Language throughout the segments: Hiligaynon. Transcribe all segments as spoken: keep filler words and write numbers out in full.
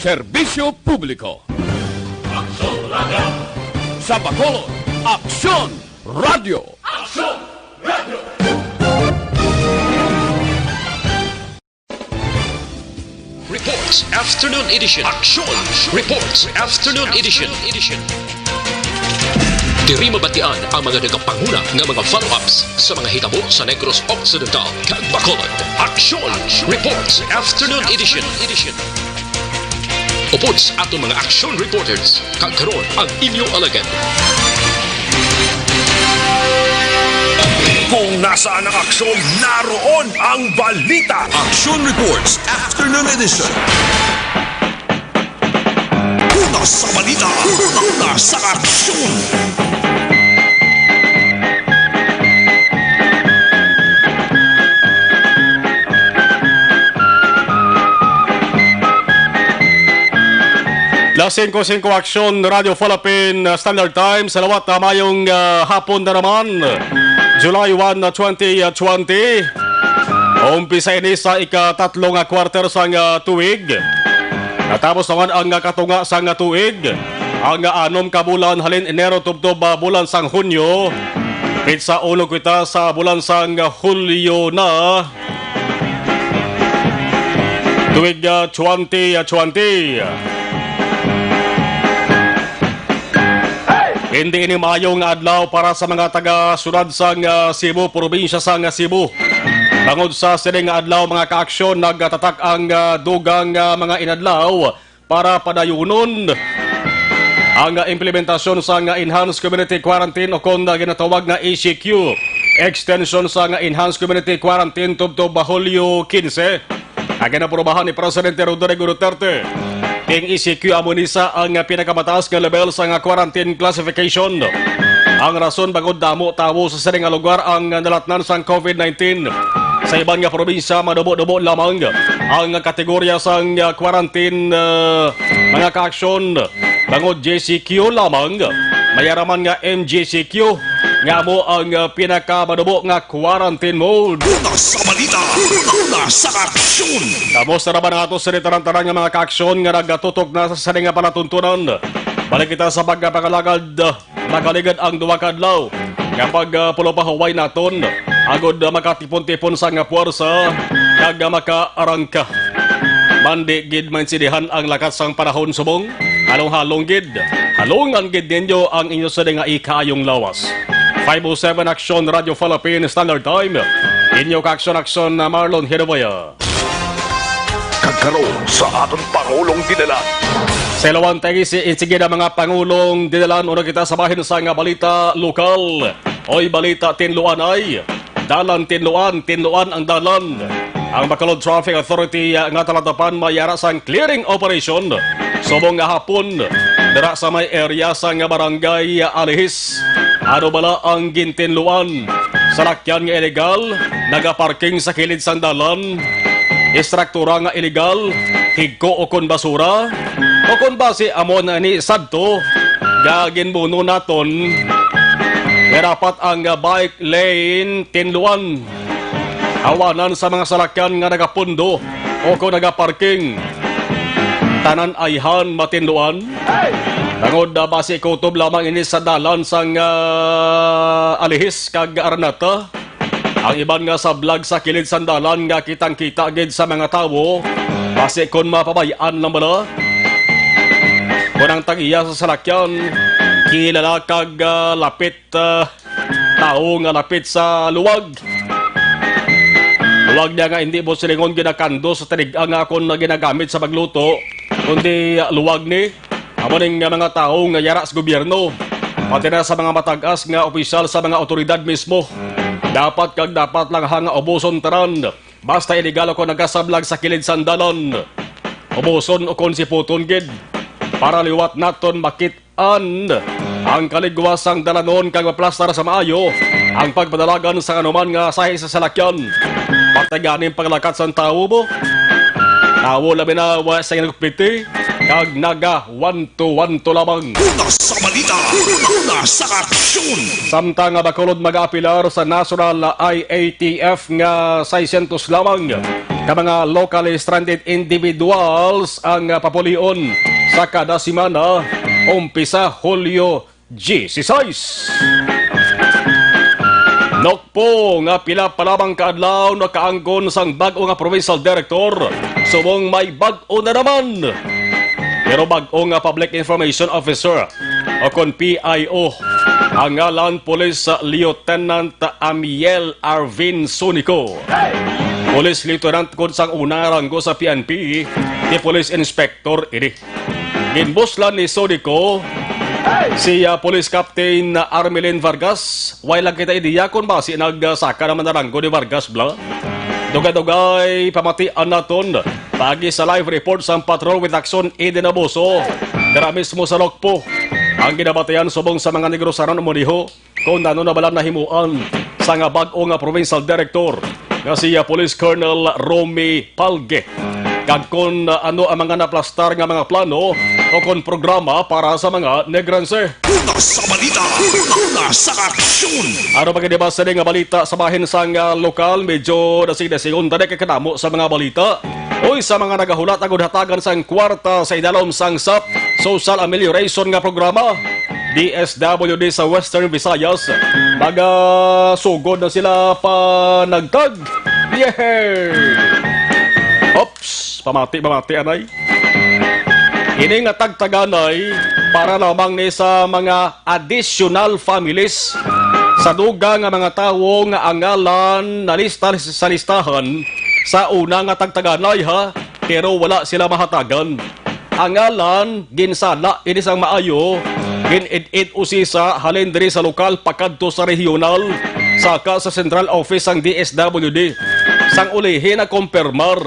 Serbisyo publiko. Aksyon Radio. Sa Bacolod, Aksyon Radio. Aksyon Radio. Reports Afternoon Edition. Aksyon Reports Afternoon Edition. Diri mabatian ang mga nagapanguna nga mga follow-ups sa mga hitabo sa Negros Occidental kag Bacolod. Aksyon Reports Afternoon Edition. Upod sa aton mga action reporters, kag karon ang inyo alagad. Kung nasaan ang aksyon, naroon ang balita. Action Reports Afternoon Edition. Una sa balita, una sa aksyon. Las singko singko Aksyon Radio Philippine, uh, Standard Time. Salawat, uh, mayong, uh, hapon na naman. July one, uh, twenty twenty. Umpisa ini sa ikatatlo nga quarter sang, uh, tuig. Natapos naman ang, uh, katunga sang, uh, tuig. Ang, uh, anom ka bulan halin Enero tubtob, uh, bulan sang Hunyo. Pitsa uno kita sa bulan sang, uh, Hulyo na. Tuig, ah, twenty twenty. Hindi ini maayo nga adlaw para sa mga taga-siyudad sang, ah, Cebu, probinsya sang, ah, Cebu. Bangod sa sini nga adlaw, mga kaaksyon, nagatatak ang, ah, dugang, ah, mga inadlaw para padayunon ang, ah, implementasyon sang, ah, Enhanced Community Quarantine o kon, ah, ginatawag nga E C Q. Extension sang, ah, Enhanced Community Quarantine tubtob Hulyo quince, ang ginaprobahan ni Presidente Rodrigo Duterte. King E C Q amo ni sa ang, ah, pinakamataas nga level sang, ah, quarantine classification. Ang rason bangod damo tawo sa sini nga lugar ang, ah, nalatnan sang COVID nineteen. Sa iban nga probinsya, madubo-dubo lamang ang kategorya sang, ah, quarantine, ah, mga kaaksyon. Bangod J C Q lamang, may ara man nga M J C Q nga amo ang, ah, pinakamadubo nga quarantine mode. Una sa balita, una sa aksyon. Kamusta naman ang ato sa tanan-tanan nga mga kaaksyon nga nagatutok na sa sini nga palatuntunan? Balik kita sa pagkapangalagad. Nakaligad ang duha ka adlaw nga pag, ah, pulupahuway naton, agod, ah, makatipon-tipon sang puwersa kag, ah, makaarangka. Mandi gid maintindihan ang lakat sang panahon subong. Halong-halong gid, halongan gid ninyo ang inyo sini nga ikaayong lawas. Five oh seven Aksyon Radio Philippine Standard Time. Inyo ka-aksyon-aksyon na Marlon Hidaboya. Kag karon sa aton Pangulong Dinalan. Sa Ilawang Taigi, si, sige na mga Pangulong Dinalan, una kita sa bahin sa nga balita lokal. Oy, balita Tinluan ay. Dalan Tinluan, Tinluan ang dalan. Ang Bacolod Traffic Authority, ah, nga talatapan may ara sang clearing operation. Subong nga hapon, dira sa may area sa nga barangay, ah, Alihis. Ano bala ang gintinluan? Salakyan nga iligal, nagaparking sa kilid sang dalan, istruktura nga iligal, higko ukon basura, ukon basi amo na ni sadto nga ginbuno naton nga dapat ang bike lane tinluan. Awanan sa mga salakyan nga nagapundo o kon nagaparking. Tanan ayhan matinluan. Bangod, ah, basi kutob lamang ini sa dalan sang, ah, Alihis kag Araneta. Ang iban nga sablag sa kilid sang dalan nga kitang-kita gid sa mga tawo. Basi kon mapabay-an lang bala. Kon ang tag-iya sa salakyan, kilala kag, ah, lapit, ah, tawo nga lapit sa luwag. Luwag niya nga hindi mo silingon ginakando sa tinig-a nga akon na ginagamit sa pagluto, kundi luwag ni amo ning nga mga tawo nga yara sa gobyerno, pati na sa mga matag-as nga opisyal sa mga awtoridad mismo. Dapat kag dapat lang ha nga ubuson tanan, basta iligal o kon nagasablag sa kilid sang dalan. Ubuson o kon siputon gid, para liwat naton makit an ang kaligwas sang dalanon kag maplastar sa maayo ang pagpadalagan sa anuman nga sahi sa salakyan. Pati ganing paglakat sang tawo mo. Tawo labi na wa sa inugpiti kag naga wanto-wanto lamang. Una sa balita, una sa aksyon. Samtang nga Bacolod mag-aapilar sa National I A T F nga seiscientos lamang. ka mga locally stranded individuals ang, ah, papulion sa kada semana, umpisa Hulyo dieciséis. Nokpo nga pila pa lamang ka adlaw nakaangkon sang bag-o nga provincial director, subong may bag-o na naman. Pero bag-o nga public information officer o kon P I O ang ngalan, Police Lieutenant Amiel Arvin Sunico. Police Lieutenant kun sang una nga ranggo sa P N P, ni Police Inspector ini. Ginbuslan ni Sodico si, ah, Police Captain Armelin Vargas. Way lang kita ideya kon basi nagsaka naman na ranggo ni Vargas, bla. Dugay-dugay pamatian naton paagi sa live report sang Patrol with Action Eden Abuso. Dira mismo sa Lokpo ang ginabatian subong sa mga Negrosanon, umuniho kung ano na bala nahimuan sa nga bag-o nga provincial director nga si, ah, Police Colonel Romy Palge, kag kon, ah, ano ang mga naplastar nga mga plano o kon programa para sa mga Negrense. Una sa balita, una sa aksyon. Ano pa gid ba sa nga balita sa bahin sang, ah, lokal? Medyo dasig-dasigon tani kay kadamo sa mga balita. Uy, sa mga nagahulat agud hatagan sang kwarta sa idalom sang sap, social amelioration nga programa, D S W D sa Western Visayas, magasugod na sila panagtag. Yehey! Ops! Pamati, pamati, anay. Ini nga tagtaganay para lamang ni sa mga additional families sa dugang nga mga tawo nga ang ngalan nalista sa listahan sa una nga tagtaganay, ha, pero wala sila mahatagan. Ang ngalan ginsala ini sang maayo, gin-id-id usisa halin diri sa lokal pakadto sa rehiyonal, saka sa central office sang D S W D. Sang ulihi, nakumpirmar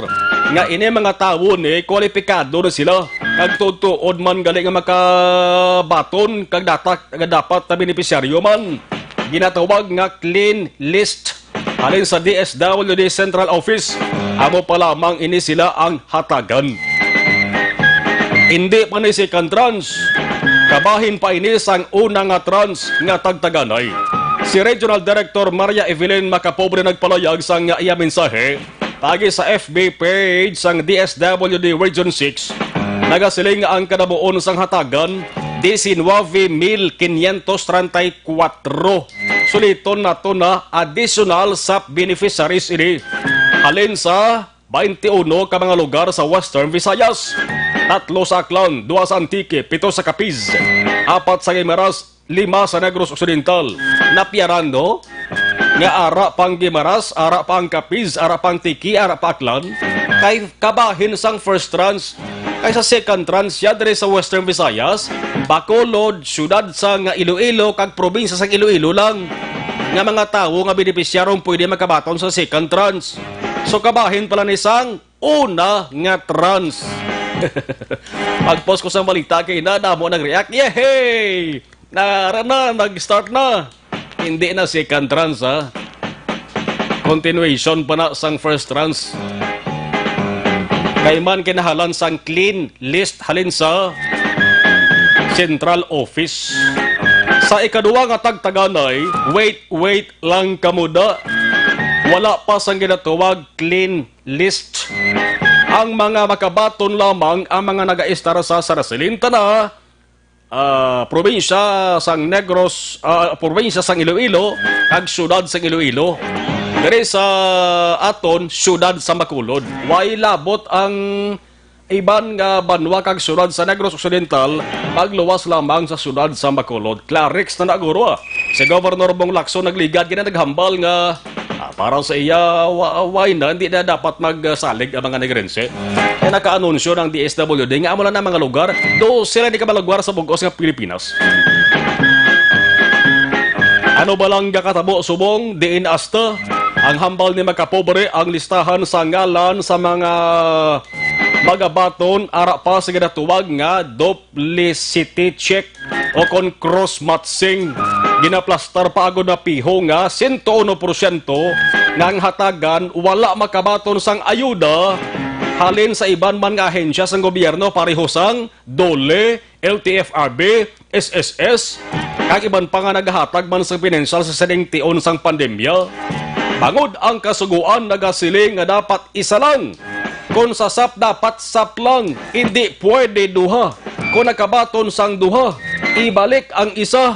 nga ini mga tawo ni kwalipikado na sila kag tuod-tuod man gali nga makabaton kag datak nga dapat na benepisyaryo man. Ginatawag nga clean list halin sa D S W D Central Office. Amo pa lamang ini sila ang hatagan. Indi pa ni second tranche, kabahin pa ini sang una nga tranche nga tagtaganay. Si Regional Director Maria Evelyn Macapobre nagpalayag sang iya mensahe paagi sa F B page sang D S W D Region six, nagasiling nga ang kadabuon sang hatagan, diecinueve mil quinientos treinta y cuatro. Suliton nato na additional sap beneficiaries ini halin sa twenty-uno ka mga lugar sa Western Visayas. Tatlo sa Aklan, dua sa Antique, pito sa Capiz, apat sa Guimaras, lima sa Negros Occidental. Napiaran, no? Nga ara pa ang Guimaras, ara pa ang Capiz, ara pa ang Antique, ara pa Aklan. Kay kabahin sang first tranche, kay sa second tranche siya diri sa Western Visayas, Bacolod, siyudad sang Iloilo, kag probinsya sang Iloilo lang nga mga tawo nga benepisyarong pwede makabaton sa second tranche. So, kabahin pala ni sang una nga tranche. Pag-post ko sang balita kay na damo nag-react. Yehey! Na, ara na, nag-start na. Hindi na second tranche, ha. Continuation pa na sang first tranche. Kay man kinahalan sang clean list halin sa central office. Sa ikaduha nga tagtaganay, wait, wait lang kamo da. Wala pa sang ginatawag clean list. Ang mga makabaton lamang ang mga nagaistar sa Sarasilintana, ah, probinsya sang Negros, ah, probinsya sang Iloilo, kag siyudad sang Iloilo. Diri sa aton, siyudad sa Bacolod. Way labot ang iban nga banwa kag siyudad sa Negros Occidental, pagluwas lamang sa siyudad sa Bacolod. Clarix na naguro, ah. Si Governor Bong Lacson nagligad gina naghambal nga, ah, para sa iya, wa-, way na, hindi na dapat magsalig ang mga Negrense. Kaya nakaanunsyo ng D S W D nga amo lang na mga lugar, dose lang di ka malagwar sa bugos nga Pilipinas. Ano ba lang gakatabo subong diin asta ang hambal ni makapobre ang listahan sa ngalan sa mga magabaton ara pa sa ginatuwag nga duplicity check o kon cross matching. Ginaplastar pa agud na piho nga sento uno porsyento nga ang hatagan wala makabaton sang ayuda halin sa iban man nga ahensya sang gobyerno pareho sang DOLE, L T F R B, S S S, kag iban pa nga nagahatag man sang pinansyal sa sining tion sang pandemya. Bangod ang Kasugoan nagasiling nga dapat isa lang. Kung sa SAP dapat SAP lang, indi pwede duha. Kung nakabaton sang duha, ibalik ang isa.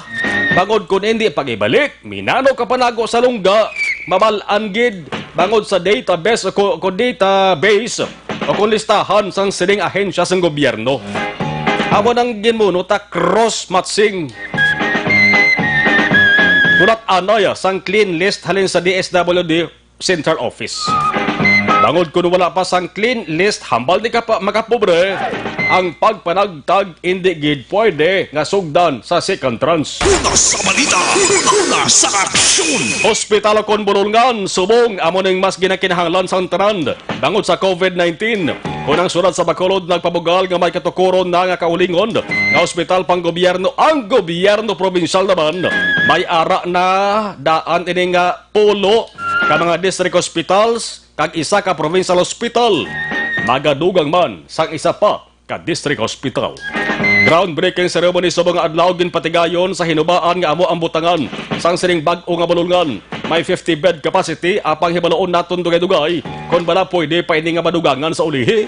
Bangod kung indi pag-ibalik, minano ka panago sa lungga, mabal-an gid bangod sa database o ko, ko database o kung listahan sang sining ahensya sang gobyerno. Amo nang ginmuno ta cross matching. Hulat anay sang clean list halin sa D S W D Central Office. Bangod kun wala pa sang clean list, hambal ni kapa makapobre, ang pagpanagtag indi gid pwede nga sugdan sa second tranche. Una sa balita, una sa aksyon. Hospital kon bulungan, subong amo ning mas ginakinahanglan sang tanan bangod sa COVID nineteen. Kon ang syudad sa Bacolod nagpabugal nga may katukuron na nga kaulingon nga ospital pang gobyerno, ang gobyerno probinsyal naman may ara na daan ini nga pulo ka mga district hospitals kag isa ka provincial hospital. Magadugang man sang isa pa ka district hospital. Groundbreaking ceremony sa mga adlaw ginpatigayon sa Hinubaan nga amo ang butangan sang sining bag-o nga bulungan. May fifty bed capacity, apang hibaloon naton dugay-dugay kon bala pwede pa ini nga madugangan sa ulihi.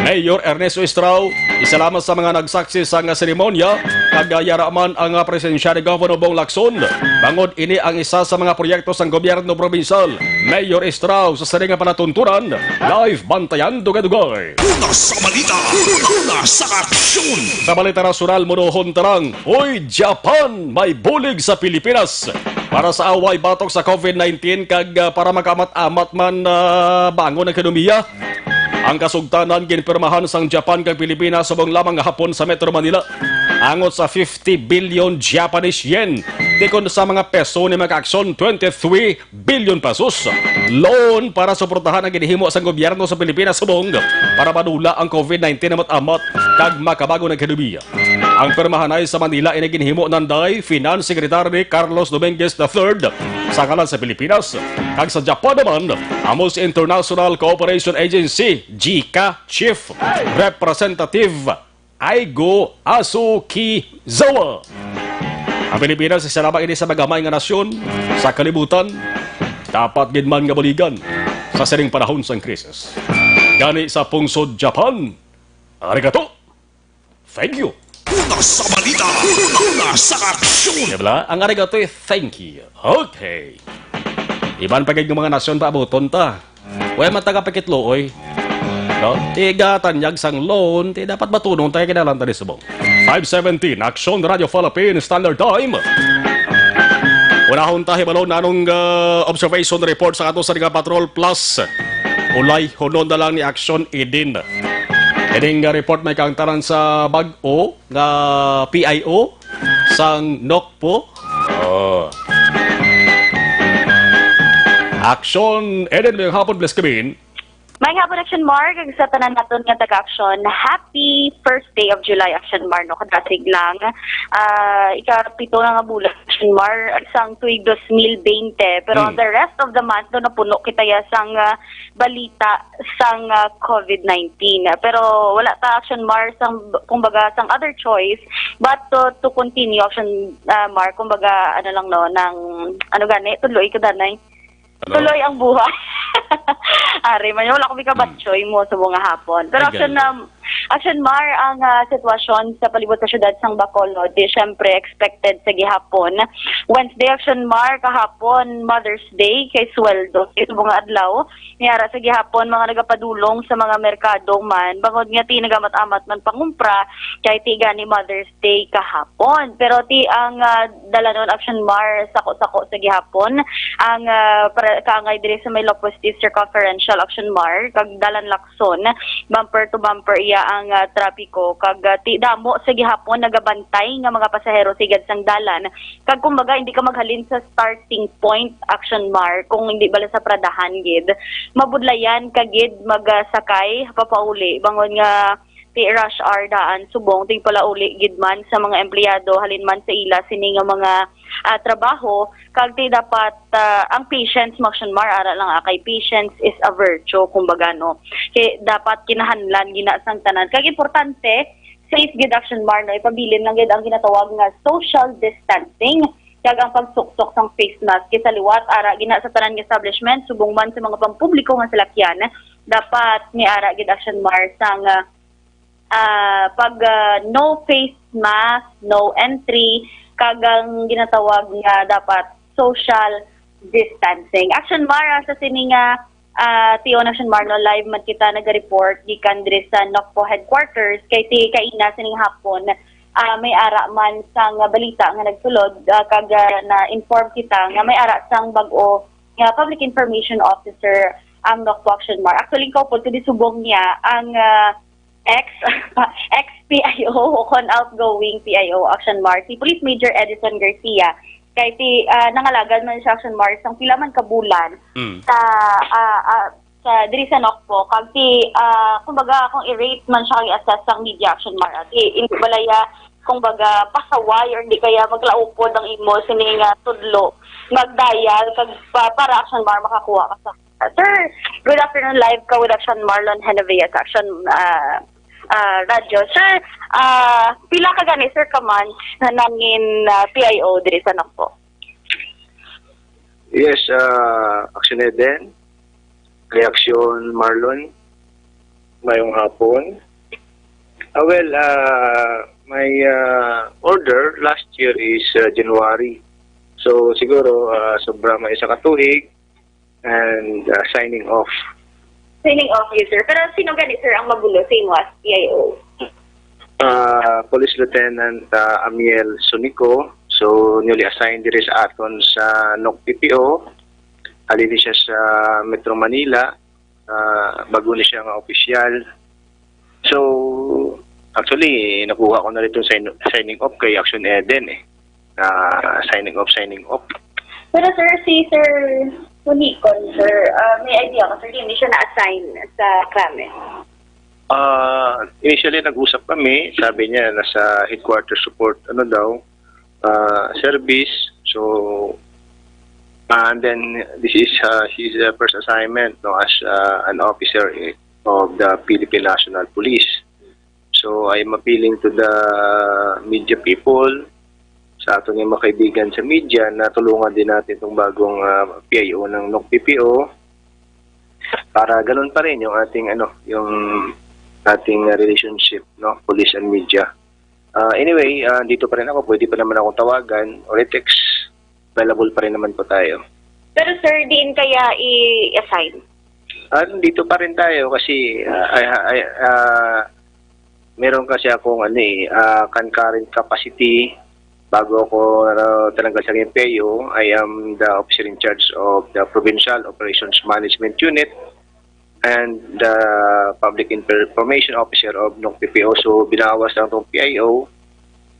Mayor Ernesto Estrao, isa lamang sa mga nagsaksi sa nga seremonya, kag yara man ang, ah, presensya ni Governor Bong Lacson. Bangod ini ang isa sa mga proyekto sang gobyerno probinsal. Mayor Estrao sa sining nga palatuntunan, live bantayan dugay-dugay. Una sa balita, una sa aksyon. Sa balita nasyonal, munuhon ta lang, Uy, Japan, may bulig sa Pilipinas para sa away batok sa COVID nineteen kag, ah, para makaamat-amat man, ah, bangon ang ekonomiya. Ang kasugtanan ginpirmahan sang Japan kag Pilipinas subong lamang nga hapon sa Metro Manila. Angot sa fifty billion Japanese yen, tikon sa mga peso ni mga aksyon, twenty-three billion pesos. Loan para suportahan ang ginhimo sang gobyerno sa Pilipinas subong para madula ang COVID nineteen amat-amat kag makabagon ang ekonomiya. Ang pirmahanay sa Manila ini ginhimo nanday Finance Secretary Carlos Dominguez the third sa ngalan sa Pilipinas, kag sa Japan naman amo si International Cooperation Agency, JICA, Chief Representative Aigo Asukizawa. Ang Pilipinas isa lamang ini sa magamay nga nasyon sa kalibutan. Dapat gid man nga buligan sa sining panahon sang krisis. Gani sa pungsod Japan, arigato. Thank you. Una sa balita, una sa aksyon. Di ba? Ang arigato ay thank you. Okay. Iban pa gid nga mga nasyon paabuton ta. Wala man taga pakitluoy. No? Tiga tanyag sang loan, ti dapat batunon tayo kinahanglan ta ni subong. Five seventeen, Aksyon Radio Philippine Standard Time. Unahon ta hibalo nanong, ah, observation report sa ato sa Riga Patrol Plus. Ulay, hunon na lang ni Aksyon Edin. Ining, ah, report may kaangtaran sa bag-o nga P I O sang Nokpo. Oh. Aksyon Edin, may hapon, bless kami. May hapon, Aksyon Mar, kag sa tanan naton nga taga-aksyon, happy first day of July, Aksyon Mar, no? Kadasig lang, ah, ikapito na nga bulan, Aksyon Mar, sang tuig dos mil bente. Pero Mm. the rest of the month, no, napuno kita ya sang, ah, balita sang, ah, COVID nineteen. Pero wala ta, Aksyon Mar, sang, kumbaga, sang other choice but to, to continue, Aksyon, ah, Mar, kumbaga, ano lang, no, nang, ano gani, tuloy ka danay. Ano? Tuloy ang buhay. Ari man, wala ko kabatchoy mo sa mga hapon. Pero Ay, Aksyon ganda. na, Aksyon Mar, ang, ah, sitwasyon sa palibot sa syudad sang Bacolod, di syempre expected sa gihapon. Wednesday, Aksyon Mar, kahapon, Mother's Day, kay sweldo, kay sa mga adlaw. Niara sa gihapon, mga nagapadulong sa mga merkado man, bangod nga ti nagamat-amat man pangumpra, kay ti gani Mother's Day kahapon. Pero ti ang, ah, dalanon, Aksyon Mar, sako-sako sa gihapon, ang, ah, para, kaangay diri sa may Locos East Circumferential, Aksyon Mar, kag Dalan Lacson, bumper to bumper iya ang, ah, trapiko, kag, ah, ti damo sa gihapon nagabantay nga mga pasahero sigad sang dalan, kag kumbaga hindi ka maghalin sa starting point, Aksyon Mar, kung hindi bala sa Pradahan gid. Mabudlayan ka gid magsakay papauli, bangod nga ti rush hour daan subong tigpalauli gid man sa mga empleyado halin man sa ila sini nga mga, ah, trabaho, kag ti dapat, ah, ang patience, Aksyon Mar, ara lang, ah, kay patience is a virtue, kumbaga, no. Kay dapat kinahanglan gina sang tanan. Kag importante, safe gid, Aksyon Mar, no, ipabilin lang gid ang ginatawag nga social distancing. kag ang pagsuksok sang face mask. Kay sa liwat, ara gina sa tanan nga establishment, subong man sa mga pampubliko nga salakyan, dapat may ara gid, Action Mar, sang, ah, ah, pag, ah, no face mask, no entry, kag ang ginatawag nga dapat social distancing. Action Mar, ah, sa sini nga, ah, tion, Action Mar, no, live man kita naga-report gikan diri sa NOCPO headquarters, kay ti kaina sining hapon, ah, may ara man sang balita nga nagsulod, ah, kag, ah, na-inform kita nga may ara sang bag-o nga public information officer ang NOCPO, Action Mar. Actually, kaupod ko di subong niya ang, ah, ex ex P I O o kon outgoing P I O, Action Mar, si Police Major Edison Garcia. Kay ti, ah, nangalagad man siya, Action Mar, sang pila man ka bulan Mm. sa, ah, ah, sa diri sa NOCPO. Kag ti, ah, kumbaga, kung i-rate man siya, i-assess sang media, Action Mar, ti hindi balaya, kumbaga, pasaway or di kaya maglaupod ang imo sini nga tudlo, magdayal kag pa, para, Action Mar, makakuha ka sa Sir, good afternoon. Live ka with Action Marlon Genovea sa Action, ah, ah, Radio. Sir, ah, pila ka gani, sir, ka months na nangin, ah, P I O diri sa NOCPO? Yes, ah, Action Eden. Kay Action Marlon. Mayong hapon. Ah, well, ah, my ah, order last year is ah, January. So siguro ah, sobra may isa ka tuig and ah, signing off. Signing off you, sir. Pero sino gani, sir, ang mabulo sa imo as P I O? Ah, Police Lieutenant ah, Amiel Sunico. So newly assigned diri sa aton sa NOCPPO. Halin ni siya sa Metro Manila. Ah, bago ni siya nga opisyal. So, actually, nakuha ko na dito sign, signing off kay Action Eden eh. Na signing off, signing off. Pero sir, si Sir Tunicon, sir, ah, may idea ko, sir, hindi siya na-assign sa Kramen. Ah, initially, nag-usap kami, sabi niya, nasa headquarters support, ano daw, ah, service. So, ah, and then, this is ah, his ah, first assignment, no, as ah, an officer eh, of the Philippine National Police. So, I'm appealing to the media people, sa aton nga mga kaibigan sa media, na tulungan din natin itong bagong ah, P I O ng NOCPPO para ganun pa rin yung ating, ano, yung ating ah, relationship, no, police and media. Ah, anyway, ah, dito pa rin ako, pwede pa naman akong tawagan or i-text. Available pa rin naman po tayo. Pero sir, diin kaya i-assign? Ah, dito pa rin tayo kasi ah, I, I, ah, meron kasi akong, ano eh, ah, concurrent capacity. Bago ako ah, tinanggal sa P I O, I am the officer in charge of the Provincial Operations Management Unit and the Public Information Officer of NOCPPO. So, binawas lang itong P I O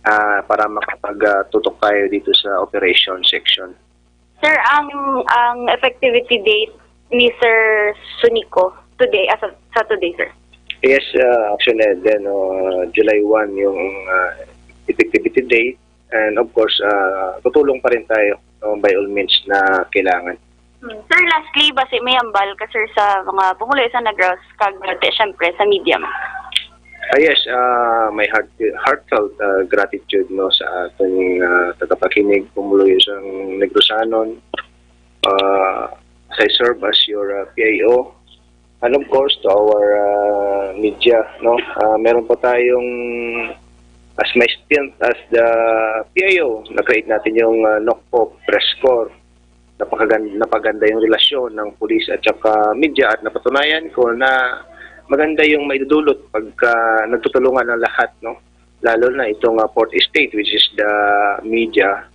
ah, para makapagtutok tayo dito sa operation section. Sir, ang ang effectivity date ni Sir Sunico today, as of, sa today, sir? Yes, ah, actually, then, uh, July one yung ah, effectivity date. And of course, ah, tutulong pa rin tayo, no, by all means na kailangan. Hmm. Sir, lastly, basi may ambal ka, sir, sa mga pumuluyo sa Negros, kag pati, syempre, sa media, ma'am. Ah, yes, ah, my heart, heartfelt ah, gratitude, no, sa aton ah, tagapakinig, pumuluyo sa Negrosanon. Ah, as I serve as your ah, P I O, and of course to our ah, media, no. Ah, meron po tayong, as my stint as the P I O, na-create natin yung ah, NOCPO Press Corps. Napakagan- napaganda yung relasyon ng pulis at saka media, at napatunayan ko na maganda yung maidudulot pagka nagtutulungan ang lahat, no? Lalo na itong ah, fourth estate, which is the media,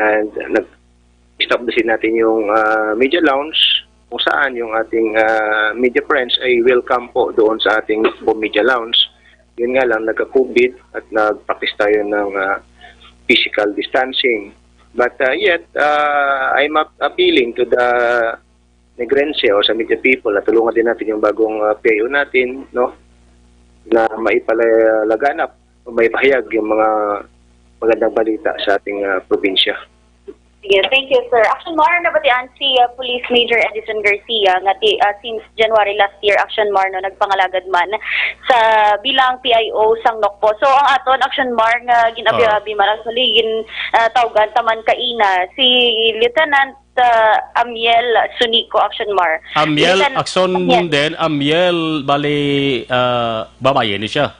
and nag-establish natin yung ah, media lounge, kung saan yung ating ah, media friends ay welcome po doon sa ating NOCPPO media lounge. Yun nga lang, nagka-COVID at nag-practice tayo ng ah, physical distancing. But ah, yet, ah, I'm ap- appealing to the Negrense or sa media people na tulungan din natin yung bagong ah, P I O natin, no, na maipalaganap o maipahayag yung mga magandang balita sa ating ah, probinsya. Yes, thank you, sir. Action Mar, nabatian si uh, Police Major Edison Garcia nga ti, uh, since January last year, Action Mar, no, nagpangalagad man sa bilang P I O sang Nokpo. So, ang aton Action Mar nga gin-abi-abi man, actually, gin, uh, tawgan taman kaina si Lieutenant uh, Amiel Sunico, Action Mar. Amiel Lieutenant Action Amiel. Din, Amiel, bali, uh, babae ni siya.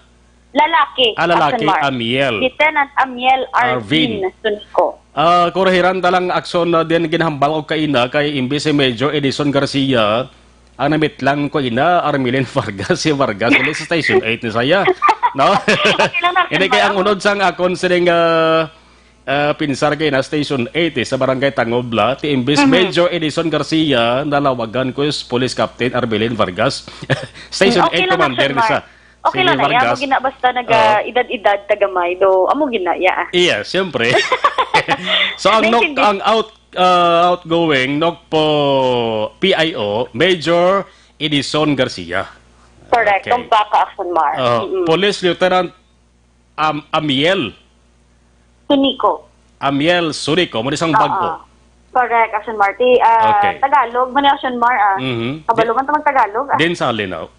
Lalaki, Ah, lalaki, Action Mar. Amiel. Lieutenant Amiel Arvin. Arvin Sunico. Ah, kurahiran ta lang, Action, na din ginhambal ko kaina kay imbis si Major Edison Garcia, ang namitlang ko ina, Armilin Vargas, si Vargas, ulit sa Station eight ni saya. No? Okay lang na, Hindi kay ang Action Mar. Unod sang akon sining, ah, ah, pinsar kay na Station eight, eh, sa Barangay Tangobla, ti imbis Mhm. Major Edison Garcia, nalawagan ko is Police Captain Armilin Vargas. Station Okay eight lang, Commander Action ni Mar. sa Okay Sige, lang na, ya, Vargas. Amo gina basta naga Oo. edad-edad tagamay do. Amo gina, ya. Iya, siyempre. So, ang nok-, Naintindihan. ang out, uh, outgoing Nokpo P I O, Major Edison Garcia. Correct. Okay. Tumpak ka, Action Mar. Uh, Mm-mm. Police Lieutenant Am-, Amiel. Sunico. Amiel Sunico, mo ni sang Oo. Bag-o. Correct, Action Mar. Ti, ah, Okay. Tagalog, man ni Action Mar, ah. Mhm. Kabalo man ta mag-Tagalog, ah. Din sa halinaw.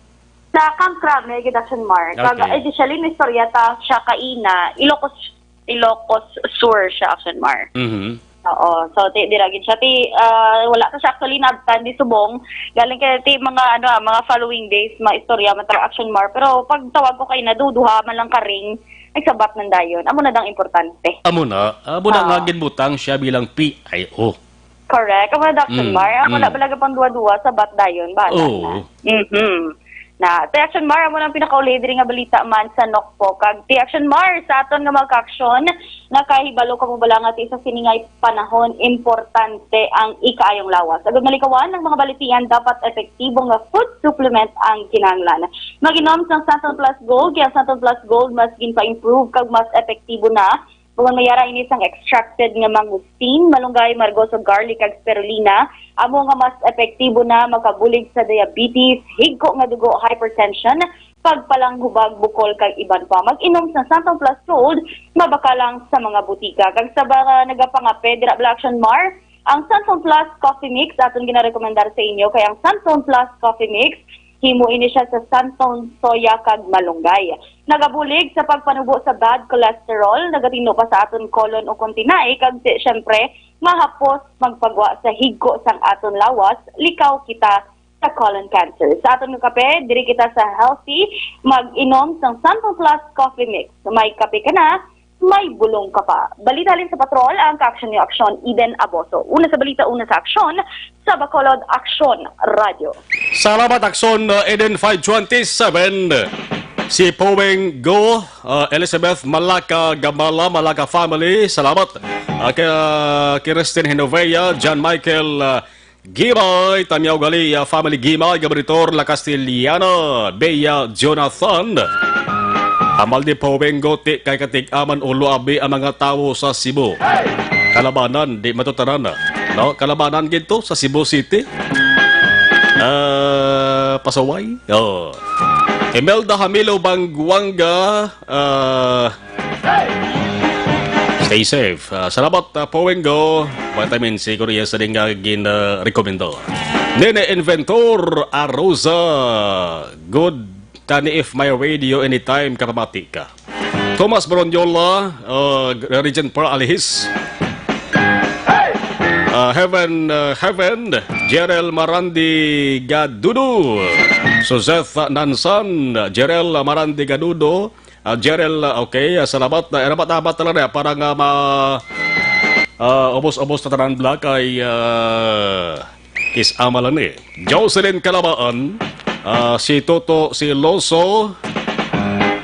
Sa Camp Crame, gid, Action Mar. Kag, Okay. eh, di siya, lin istorya ta siya kaina, Ilocos, Ilocos Sur siya, Action Mar. Mhm. Oo. So, ti, dira gid siya. Ti, ah, wala ta siya actually naabtan di subong. Galing kay ti mga, ano, ah, mga following days, mga istorya man ta, Action Mar. Pero pag tawag ko kaina, duduha man lang ka ring, nagsabat man dayon. Amo na dang importante. Amo na, amo na nga Ah. ginbutang siya bilang P I O. Correct. Amo na, Action Mm, Mar. Ako na mm. balaga pang duwa-duwa, sabat dayon. Bahala Oo. na. Mhm. Na, ti Action Mar, amo nang pinakauli diri nga balita man sa Nokpo. Kag ti Action Mar, sa aton nga mga ka-action, nakahibalo ka mo bala nga ti sa sini nga panahon, importante ang ikaayong lawas. Agud malikawan ang mga balatian, dapat epektibo nga food supplement ang kinahanglan. Mag-inom sang Santon Plus Gold, kay ang Santon Plus Gold mas ginpa-improve kag mas epektibo na. Bugon mayara ini sang extracted nga mangosteen, malunggay, margoso, garlic, kag spirulina, amo nga mas epektibo na makabulig sa diabetes, higko nga dugo, hypertension, pagpalanghubag, bukol, kag iban pa. Mag-inom sa Santon Plus Gold, mabakal lang sa mga butika. Kag sa mga nagapangape, dira bala, Action Mar, ang Santon Plus Coffee Mix, aton ginarekomendar sa inyo, kay ang Santon Plus Coffee Mix, himo ini siya sa Santon, soya, kag malunggay. Nagabulig sa pagpanubo sa bad cholesterol, nagatinlo pa sa aton colon o kontinay, kag si-, siyempre, mahapos magpagwa sa higko sang aton lawas, likaw kita sa colon cancer. Sa aton nga kape, diri kita sa healthy, mag-inom sang Santon Plus Coffee Mix. May kape ka na, may bulong ka pa. Balita halin sa patrol, ang ka-action niyo aksyon, Eden Aboso. Una sa balita, una sa aksyon, sa Bacolod Aksyon Radio. Salamat, Aksyon, uh, Eden five twenty-seven. Si Poweng Go, uh, Elizabeth Malaka Gamala, Malaka family, salamat. Uh, kay, uh, Kirsten Hinovea, John Michael, uh, Gimay, Tamyaw Gali, uh, family Gimay, Gaboritor, La Castellana, Bea, Jonathan. Amal di Poweng Go, ti kay katig-aman ulo abi ang mga tawo sa Cebu. Kalabanan, di matutanan na. No? Kalabanan gid to sa Cebu City. Ah, Pasaway. Oh. Imelda Hamilo Bangguanga, ah, stay safe. Ah, salamat, ah, Poweng Go. Vitamin C ko riya sa ding, ah, gin, ah, rekomendo. Nene Inventor Arosa, good tani if my radio anytime kapamati ka. Thomas Bronyola, uh, Regent Pearl Alihis. Uh, Heaven, uh, Heaven, Jerel Marandi Gadudo. Suzette Nansan, Jerel Marandi Gadudo. Uh, Jerel, uh, okay, uh, salamat. Uh, salamat, salamat talaga para nga ma, uh, ubos-ubos na tanan, Black, ay, uh, Kis-ama lang ni Jocelyn Kalabaan, ah, si Toto, si Loso,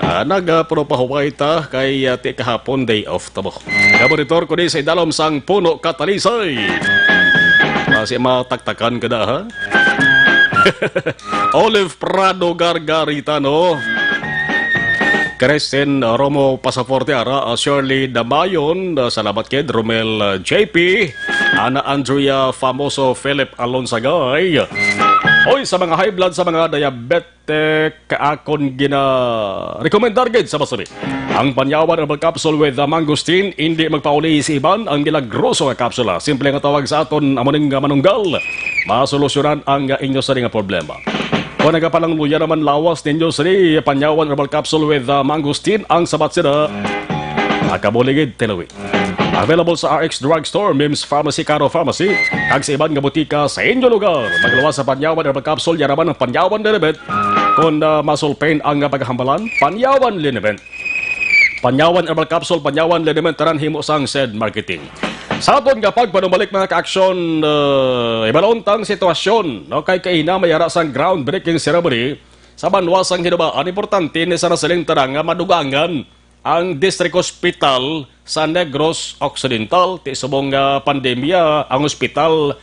ah, nagpahuway ta kay, ah, ti kahapon day off ta mo. Gaboritor ko di sa idalom sang puno katalisay. Ah, si mataktakan ka da, ha? Olive Prado Gargarita, no? Kristen Romo Pasaforte, ara, ah, Shirley Damayon, ah, salamat kid Romel, ah, J P, Ana Andrea Famoso, Philip Alonsagay. Oy, sa mga high blood, sa mga diabetic, akon gina-recommendar gid sa masumi. Ang Panyawan Herbal Capsule with the Mangosteen, hindi magpauli sa iban ang milagroso nga kapsula. Simple nga tawag sa aton, amo ning, ah, manunggal. Masolusyonan ang, ah, inyo sa nga problema. Kung nagapalangluya naman lawas ninyo, sini Panyawan Herbal Capsule with, ah, Mangosteen ang sabat sila. Akabuligid, tilawi. Available sa R X Drugstore, Mims Pharmacy, Caro Pharmacy, kag sa iban nga butika sa inyo lugar. Magluwas sa Panyawan Herbal Capsule, yaraman ang Panyawan Liniment. Kung, ah, muscle pain ang paghambalan, Panyawan Liniment. Panyawan Herbal Capsule, Panyawan Liniment, tanan himo sang Sed Marketing. Sa aton nga pagpanumalik, mga ka-aksyon, ah, ibalon tang sitwasyon, no? Kay kaina may ara sang groundbreaking ceremony sa banwa sang Hinubaan. Importante ni sa nasiling tara nga madugangan ang District Hospital sa Negros Occidental. Ti subong nga pandemya, ang ospital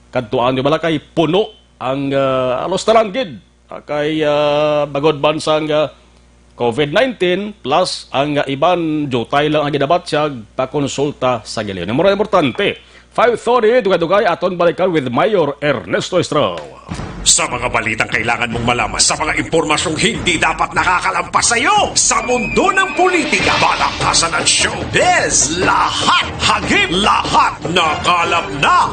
kadtuan ni Balakay puno ang, ah, halos tanan gid. Ah, kay, ah, bagod man sang, ah, covid nineteen plus ang, ah, iban, diutay lang ang ginabatyag, pakonsulta sa giliw. Mura importante. Five thirty, dugay-dugay, aton balikan with Mayor Ernesto Estrao. Sa mga balitang kailangan mong malaman, sa mga impormasyong hindi dapat nakakalampas sa iyo, sa mundo ng politika, balakasan at showbiz, lahat hagip, lahat nakalap na.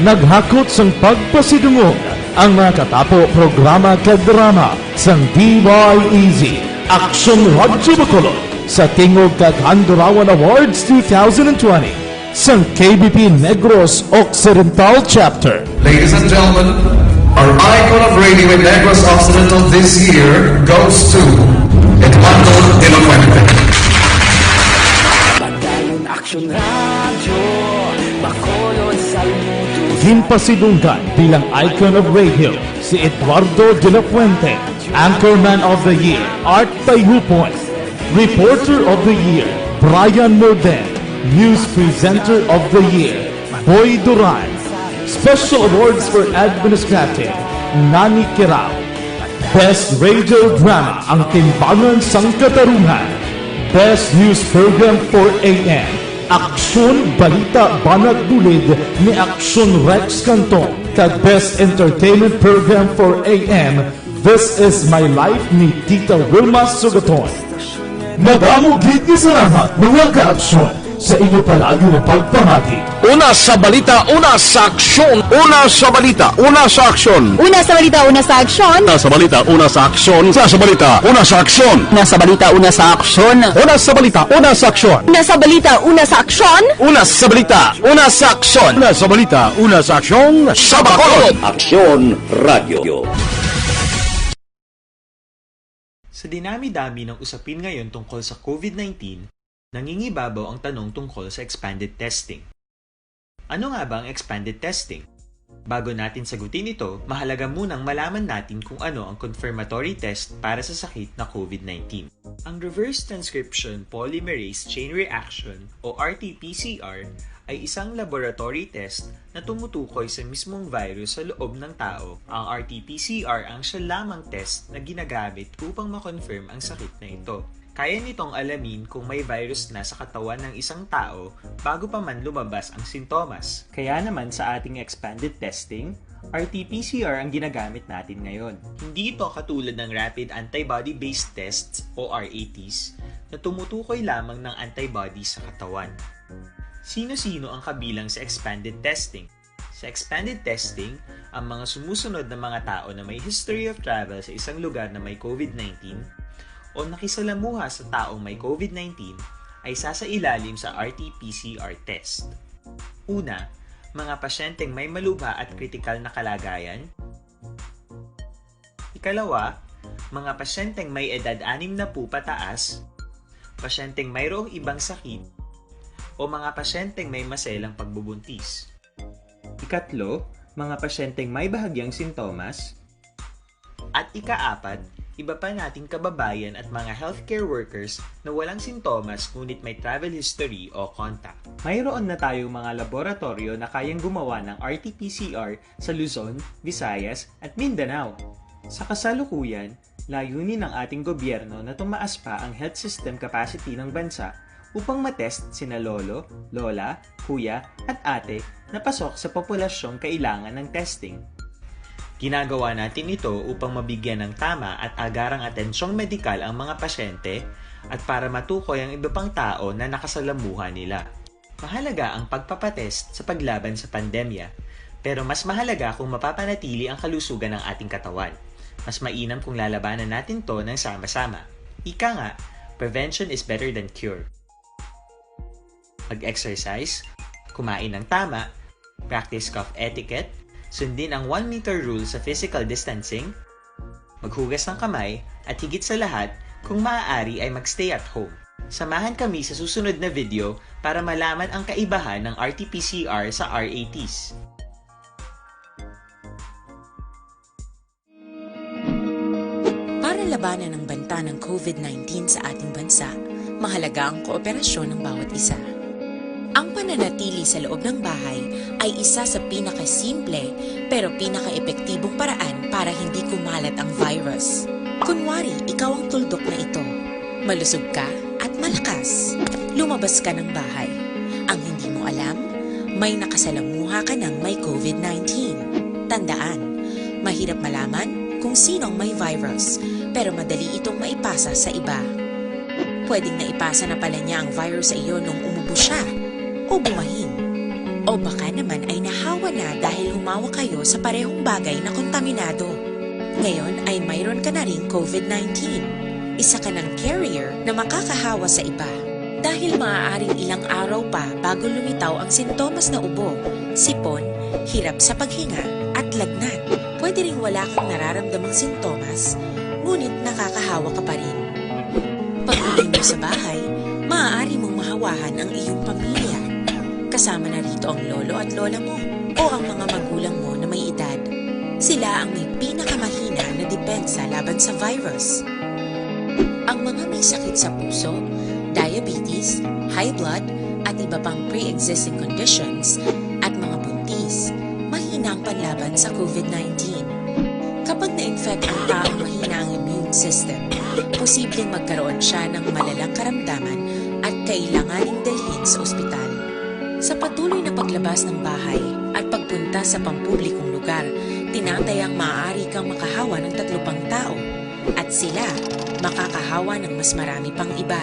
Naghakot sang pagpasidungog ang mga katapo, programa kag drama sang D Y E Z, Aksyon Radyo Bacolod, sa Tingog kag Handurawan Awards two thousand twenty sang K B P Negros Occidental Chapter. Ladies and gentlemen, our icon of radio in Negros Occidental this year goes to Eduardo de la Fuente. Padayon Aksyon Radyo, Bacolod, saludo. Ginpasidunggan bilang icon of radio si Eduardo de la Fuente, Anchorman of the Year, Art Tayhupon, Reporter of the Year, Brian Morden, News Presenter of the Year, Boy Duran, Special Awards for Administrative, Nani Kirao, Best Radio Drama, Ang Timbangan sang Katarungan, Best News Program four A M, Aksyon Balita Banat Bulid ni Aksyon Rex Canton, kag Best Entertainment Program four A M, This Is My Life ni Tita Wilma Sugaton. Madamo gid nga salamat, mga kaaksyon, sa inyo palagi nga pagpamati. Una sa balita, una sa aksyon. Una sa balita, una sa aksyon. Una sa balita, una sa aksyon. Una sa balita, una sa aksyon. Una sa balita, una sa aksyon. Una sa balita, una sa aksyon. Una sa balita, una sa aksyon. Una sa balita, una sa aksyon. Una sa balita, una sa aksyon. Una sa balita, una sa aksyon. Sa Bacolod. Aksyon Radio. Sa dinami-dami ng usapin ngayon tungkol sa covid nineteen, nangingibabaw ang tanong tungkol sa expanded testing. Ano nga ba ang expanded testing? Bago natin sagutin ito, mahalaga munang malaman natin kung ano ang confirmatory test para sa sakit na covid nineteen. Ang reverse transcription polymerase chain reaction o R T P C R ay isang laboratory test na tumutukoy sa mismong virus sa loob ng tao. Ang R T P C R ang siya lamang test na ginagamit upang ma-confirm ang sakit na ito. Kaya nitong alamin kung may virus na sa katawan ng isang tao bago pa man lumabas ang sintomas. Kaya naman sa ating expanded testing, R T P C R ang ginagamit natin ngayon. Hindi ito katulad ng rapid antibody-based tests o R A Ts na tumutukoy lamang ng antibody sa katawan. Sino-sino ang kabilang sa expanded testing? Sa expanded testing, ang mga sumusunod na mga tao na may history of travel sa isang lugar na may covid nineteen o nakisalamuha sa taong may covid nineteen ay sasailalim sa R T P C R test. Una, mga pasyenteng may malubha at kritikal na kalagayan. Ikalawa, mga pasyenteng may edad anim na po pataas, pasyenteng mayroong ibang sakit, o mga pasyenteng may maselang pagbubuntis. Ikatlo, mga pasyenteng may bahagyang sintomas. At ikaapat, iba pa nating kababayan at mga healthcare workers na walang sintomas ngunit may travel history o contact. Mayroon na tayong mga laboratoryo na kayang gumawa ng R T P C R sa Luzon, Visayas, at Mindanao. Sa kasalukuyan, layunin ng ating gobyerno na tumaas pa ang health system capacity ng bansa upang matest sina lolo, lola, kuya, at ate na pasok sa populasyong kailangan ng testing. Ginagawa natin ito upang mabigyan ng tama at agarang atensyong medikal ang mga pasyente at para matukoy ang iba pang tao na nakasalamuha nila. Mahalaga ang pagpapatest sa paglaban sa pandemya, pero mas mahalaga kung mapapanatili ang kalusugan ng ating katawan. Mas mainam kung lalabanan natin to ng sama-sama. Ika nga, prevention is better than cure. Mag-exercise, kumain ng tama, practice cough etiquette, sundin ang one meter rule sa physical distancing, maghugas ng kamay, at higit sa lahat, kung maaari ay mag-stay at home. Samahan kami sa susunod na video para malaman ang kaibahan ng R T P C R sa R A Ts. Para labanan ang banta ng COVID nineteen sa ating bansa, mahalaga ang kooperasyon ng bawat isa. Ang pananatili sa loob ng bahay ay isa sa pinakasimple pero pinakaepektibong paraan para hindi kumalat ang virus. Kunwari, ikaw ang tuldok na ito. Malusog ka at malakas. Lumabas ka ng bahay. Ang hindi mo alam, may nakasalamuha ka ng may COVID nineteen. Tandaan, mahirap malaman kung sino ang may virus, pero madali itong maipasa sa iba. Pwedeng naipasa na pala niya ang virus sa iyo nung umubo siya o bumahin. O baka naman ay nahawa na dahil humawak kayo sa parehong bagay na kontaminado. Ngayon ay mayroon ka na ring COVID nineteen. Isa ka ng carrier na makakahawa sa iba. Dahil maaaring ilang araw pa bago lumitaw ang sintomas na ubo, sipon, hirap sa paghinga, at lagnat. Pwede ring wala kang nararamdamang sintomas, ngunit nakakahawa ka pa rin. Pag-uwi mo sa bahay, maaari mong mahawahan ang iyong pamilya. Kasama na rito ang lolo at lola mo o ang mga magulang mo na may edad. Sila ang may pinakamahina na depensa laban sa virus. Ang mga may sakit sa puso, diabetes, high blood, at iba pang pre-existing conditions, at mga buntis, mahina ang panlaban sa COVID nineteen. Kapag na-infect ang taong mahina ang immune system, posibleng magkaroon siya ng malalang karamdaman at kailanganing dalhin sa ospital. Sa patuloy na paglabas ng bahay at pagpunta sa pampublikong lugar, tinatayang maaari kang makahawa ng tatlo pang tao, at sila makakahawa ng mas marami pang iba.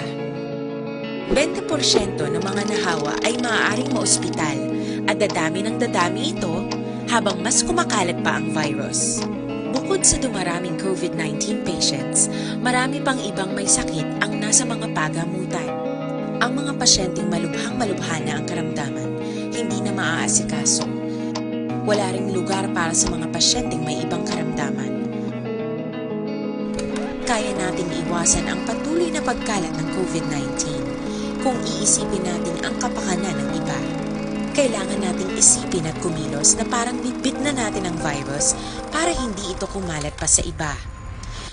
Bente porsyento ng mga nahawa ay maaaring maospital, at dadami ng dadami ito habang mas kumakalat pa ang virus. Bukod sa dumaraming COVID nineteen patients, marami pang ibang may sakit ang nasa mga pagamutan. Ang mga pasyenteng malubhang-malubha na ang karamdaman, hindi na maaasikaso. Wala ring lugar para sa mga pasyenteng may ibang karamdaman. Kaya nating iwasan ang patuloy na pagkalat ng COVID nineteen kung iisipin natin ang kapakanan ng iba. Kailangan nating isipin at kumilos na parang bitbit na natin ang virus para hindi ito kumalat pa sa iba.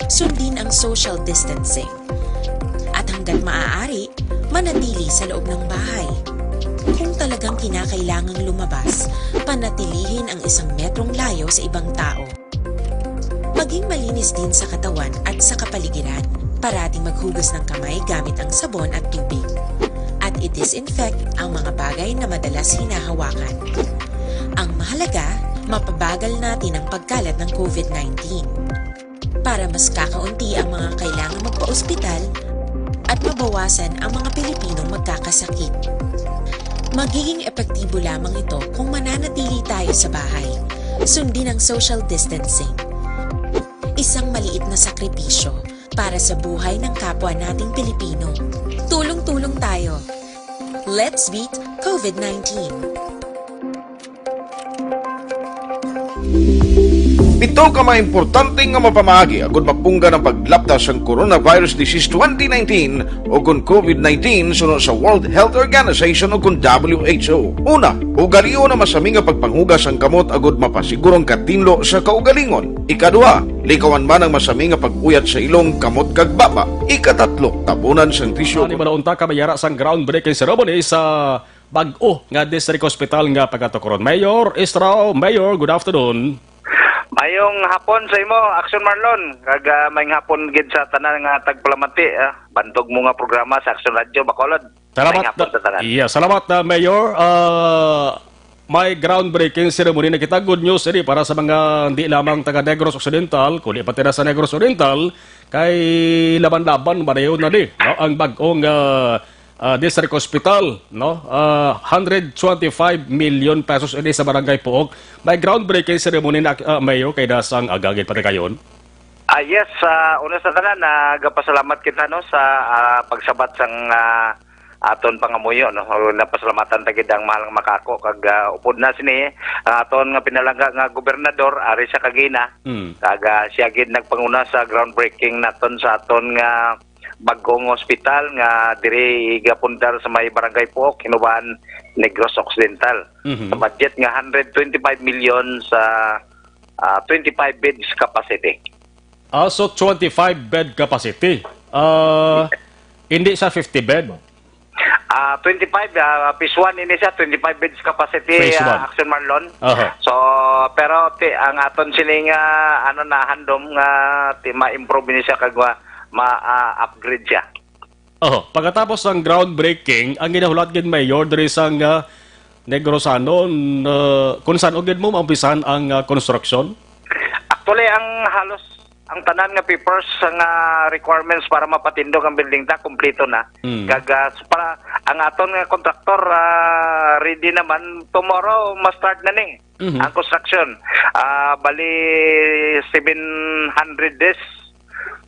Sundin ang social distancing. At hanggat maaari, manatili sa loob ng bahay. Kung talagang kinakailangang lumabas, panatilihin ang isang metrong layo sa ibang tao. Maging malinis din sa katawan at sa kapaligiran. Parating maghugas ng kamay gamit ang sabon at tubig. At i-disinfect ang mga bagay na madalas hinahawakan. Ang mahalaga, mapabagal natin ang pagkalat ng COVID nineteen. Para mas kakaunti ang mga kailangang magpa-ospital at mabawasan ang mga Pilipinong magkakasakit. Magiging epektibo lamang ito kung mananatili tayo sa bahay. Sundin ang social distancing. Isang maliit na sakripisyo para sa buhay ng kapwa nating Pilipino. Tulong-tulong tayo. Let's beat COVID nineteen. Pito ka mga importante nga mapamaagi agud mapunggan ang paglapta sang coronavirus disease twenty nineteen o kon COVID nineteen suno sa World Health Organization o kon W H O. Una, ugalion ang masami nga pagpanghugas sang kamot agud mapasiguro ang katinlo sa kaugalingon. Ikaduha, likawan man ang masami nga pag-uyat sa ilong, kamot kag baba. Ikatatlo, tabunan sang tisyo. Ani man unta ka may ara sang groundbreaking ceremony sa bag-o nga district hospital nga pagatukuron. Mayor Estrao, Mayor, good afternoon. Mayong hapon sa imo, Action Marlon. Kag, ah, mayong hapon gid sa tanan nga tagpalamati, ah. Bantog mo nga programa sa Action Radio Bacolod. Salamat, Mayong hapon sa tanan. Iya, salamat, ah, Mayor. Ah, may groundbreaking ceremony na kita. Good news ini para sa mga hindi lamang taga Negros Occidental, kundi pati na sa Negros Oriental, kay laban-laban, marayo na ni, no? Ang bag-ong, ah, ah, district hospital, no? Ah, hundred twenty-five million pesos ini sa Barangay Puok. May groundbreaking ceremony na, ah, Mayor, kay dasang agagid patikayon. Ah, yes, ah, una sa tanan, nagapasalamat kita, no, sa, ah, pagsabat sang, ah, aton pangamuyo, no. O, napasalamatan ta gid ang mahal nga makako kag, ah, upod na sini ang aton nga pinalangga nga gobernador ari sa Kagina. Mm. Kag, ah, siya gid nagpanguna sa groundbreaking naton sa aton nga bag-ong hospital nga diri gapundar sa may Barangay Puok, Hinubaan, Negros Occidental. Mhm. Sa budget nga hundred twenty-five million sa, ah, twenty-five beds capacity. Ah, so twenty-five bed capacity. Ah, hindi sa fifty bed. Ah, twenty-five, ah, phase one ini siya, twenty-five beds capacity, Phase ah, one. Action Marlon. Aha. So, pero ti, ang aton sining, ah, ano na, handom nga ti, ma-improve ni siya kag ma, ma, ah, upgrade siya. Oho, pagkatapos sang groundbreaking, ang ginahulat gid, Mayor, diri sang, ah, Negros Occidental, ah, kung saan gid mo maumpisahan ang, ah, construction? Actually, ang halos, ang tanan nga papers, nga requirements para mapatindog ang building ta, kompleto na. Mm. Kag, ah, s-, para ang aton nga contractor, ah, ready naman. Tomorrow, ma-start na ni Mhm. ang construction. Ah, bali, seven hundred days,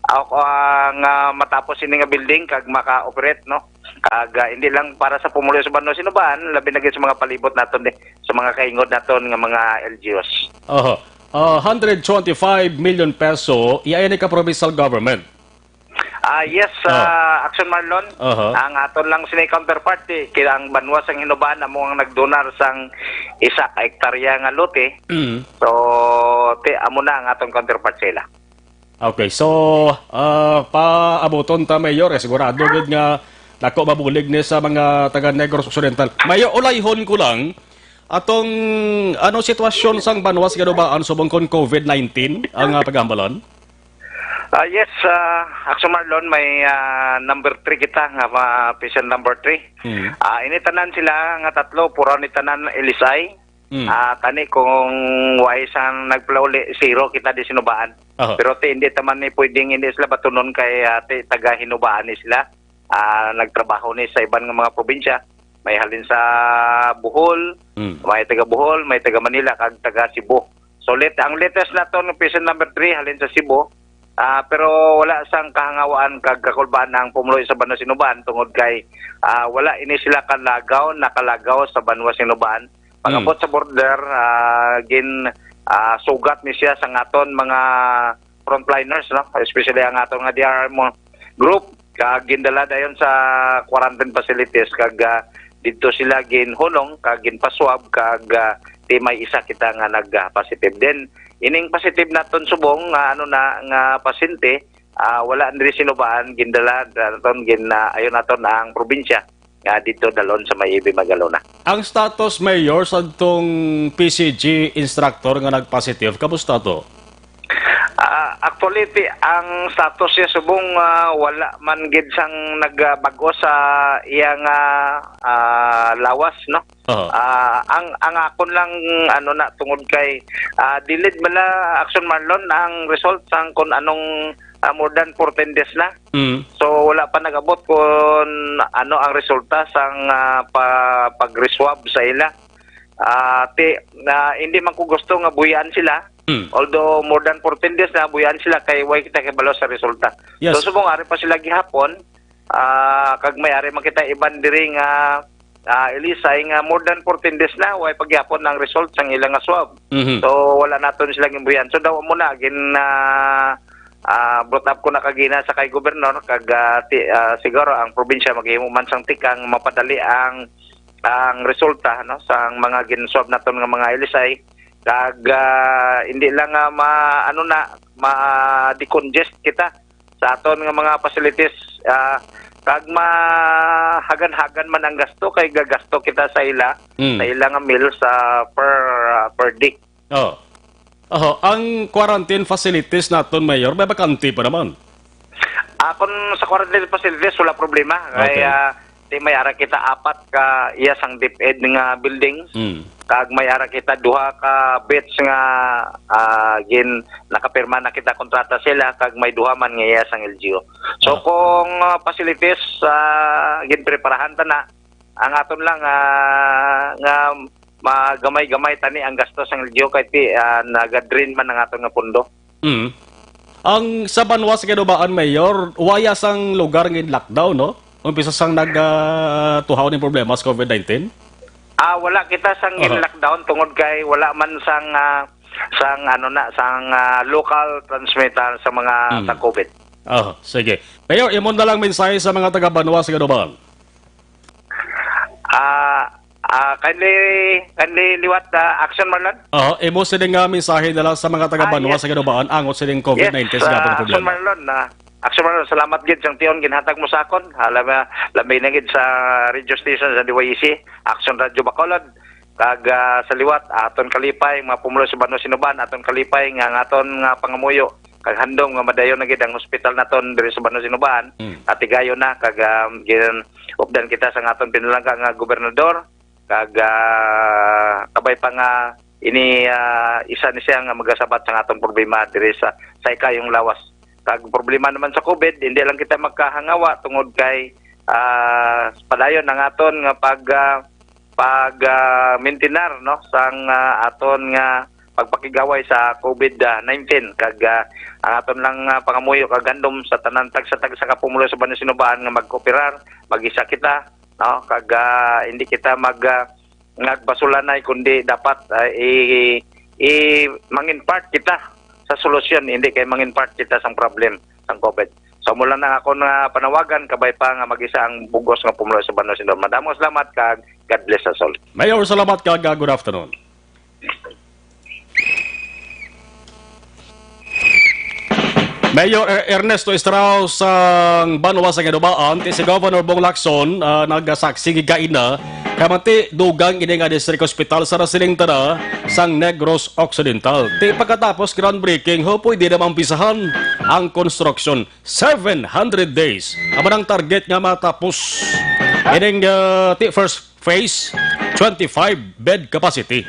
ah, ang, ah, matapos ini nga building kag maka-operate, no? Kag, ah, hindi lang para sa pumuluyo sa Banwa Sinubaan, labi na gid sa mga palibot naton, eh, sa mga kaingod naton nga mga L G Us. Oho. Ah, hundred twenty-five million peso, iya ini ka provincial government. Ah, yes, Oh. ah, Action Marlon. Aha. Ang aton lang sini counterparty, kaya ang Banwa sang Hinubaan amo ang nagdonar sang isa ka hektarya nga lote. Mm. So, ti, amo na ang aton counterpart sila. Okay, so, ah, paabuton ta, Mayor, eh, sigurado gid nga dako mabulig ni sa mga taga Negros Occidental. Mayor, ulayhon ko lang, atong, ano, sitwasyon sang Banwa sa Hinubaan subong kon covid nineteen ang, ah, paghambalan? Ah, yes, ah, Action Marlon, may, ah, number three kita nga, ah, patient number three. Hmm. Ah, ini tanan sila nga tatlo, puro ni tanan L S I. Hmm. Ah, kani kung way sang nagpalauli, zero kita di Sinubaan. Aha. Pero ti, hindi taman ni pwedeng hindi sila batunon kay, ah, ti, taga Hinubaan ni sila. Ah, nagtrabaho ni sa iban nga mga probinsya. May halin sa Bohol, Mm. may taga Bohol, may taga Manila, kag taga Cebu. So, let-, ang latest naton, patient number three, halin sa Cebu. Ah, pero wala sang kahangawaan kag kakulbaan ang pumuluyo sa Banwa Sinubaan tungod kay, ah, wala ini sila kalagaw, nakalagaw sa Banwa Sinubaan. Pag-abot Mm. sa border, ah, gin, ah, sugat ni siya sa aton mga frontliners, no? Especially ang aton nga D R R mo group, kag gindala dayon sa quarantine facilities, kag, ah, didto sila ginhunong, kag ginpaswab, kag, ah, ti may isa kita nga nag, ah, positive. Then, ining positive naton subong nga, ano na, nga pasyente, ah, wala diri Sinubaan, gindala naton, gin, ah, ayon naton ang probinsya nga didto dalon sa may Ibi Magalona. Ang status, Mayor, sa tong P C G instructor nga nag-positive, kamusta to? Ah, actually, ti, ang status niya subong, ah, wala man gid sang nagbag-o sa iya nga, ah, lawas, no? Aha. Ah, ang, ang akon lang, ano na, tungod kay, ah, delayed bala, Action Marlon, ang result sang kung anong, ah, more than fourteen days na. Mm. So, wala pa nag-abot kung ano ang resulta sang, ah, pa-, pag-reswab sa ila. Ah, ti, na, hindi man ko gusto nga buhian sila. Mm. Although more than fourteen days na, buhian sila kay way kita kabalo sa resulta. Yes. So, subong ari pa sila gihapon, ah, kag may ari man kita iban diri nga, ah, Ilisay nga more than fourteen days na, way pa gihapon ang result sang ila nga swab. Mhm. So, wala naton sila ginbuhian. So, daw mo na, gin, ah, ah, brought up ko na kagina sa kay Gobernador, kag, ah, ti-, ah, siguro ang probinsya maghimo man sang tikang mapadali ang, ang resulta, no, sang mga ginswab naton nga mga Ilisay. Kag, ah, hindi lang nga ma-, ano na, ma-decongest kita sa aton nga mga facilities, ah, kag mahagan-hagan man ang gasto, kay gagasto kita sa ila, Mm. sa ila nga meal sa per, ah, per day. Oh. Aha, ang quarantine facilities naton, Mayor, may bakante pa naman. Ah, kung sa quarantine facilities, wala problema. Okay. Kaya, di may ara kita apat ka iya sang DepEd nga building. Mm. Kag may ara kita duha ka beds nga, ah, gin-, nakapirma na kita kontrata sila, kag may duha man nga iya sang L G U. So, Ah. kung, ah, facilities, ah, ginpreparahan ta na, ang aton lang, ah, nga magamay-gamay tani ang gasto sang L G U kay ti-, ah, naga-drain man ang aton nga pondo. Mm. Ang sa banwa sa Guinobaan, Mayor, waya sang lugar nga in-lockdown, no? Umpisa sang nag, ah, tuhaw ning problema sa covid nineteen? Ah, wala kita sang Aha. in-lockdown tungod kay wala man sang, ah, sang ano na, sang, ah, local transmitter sa mga Mm. sa covid. Oh, sige. Mayor, imo na lang mensahe sa mga taga-banwa sa Guinobaan. Ah, ah, kindly, kindly liwat, ah, Action Marlon. Oh, imo sini nga mensahe na lang sa mga taga-banwa Ah, yes. sa Guinobaan, angot sining covid nineteen Yes, sa atong ah, Action problema. Marlon, ah, Action Marlon, salamat gid sang tion ginhatag mo sa akon. Ah, lami, lami na gid sa radio station sa D Y E C, Action Radio Bacolod. Kag, ah, sa liwat, aton kalipay, mga pumulo sa Banwa Sinubaan, aton kalipay nga ang aton nga pangamuyo. Kag handom nga madayon na gid ang hospital naton diri sa Banwa Sinubaan. Mm. Atigayon na, kag, ah, gin-, updan kita sa aton pinalangga nga gobernador. Kag, ah, kabay pa nga ini, ah, isa ni siya nga magasabat sa aton problema diri sa, sa ikayong lawas. Kag problema naman sa covid, hindi lang kita magkahangawa tungod kay, ah, padayon ang aton nga pag, ah, pag, ah, mintinar, no, sang, ah, aton nga pagpakigaway sa covid nineteen. Kag, ah, ang aton lang, ah, pangamuyo kag handom sa tanan tagsa-tagsa ka pumulo sa Banwa Sinubaan nga magkooperar, mag-isa kita, no, kag, ah, hindi kita mag, ah, nagbasulanay, kundi dapat, ah, i-, i-, mangin part kita sa solusyon, hindi kay mangin part kita sang problem sang covid. So, mula na ako na panawagan, kabay pa nga mag-isa ang bugos nga pumulo sa Banwa Sinubaan. Madamo salamat kag God bless us all. Mayor, salamat kag, ah, good afternoon. Mayor Er-, Ernesto Estrao sang Banwa sa Guinobaan, ti si Governor Bong Lacson, ah, nagasaksi gigaina, kamanti dugang ini nga district hospital sa nasiling tana sang Negros Occidental. Ti pagkatapos groundbreaking, ho, pwede na maumpisahan ang construction. Seven hundred days. Amo nang target nga matapos ining, ah, ti first phase, twenty-five bed capacity.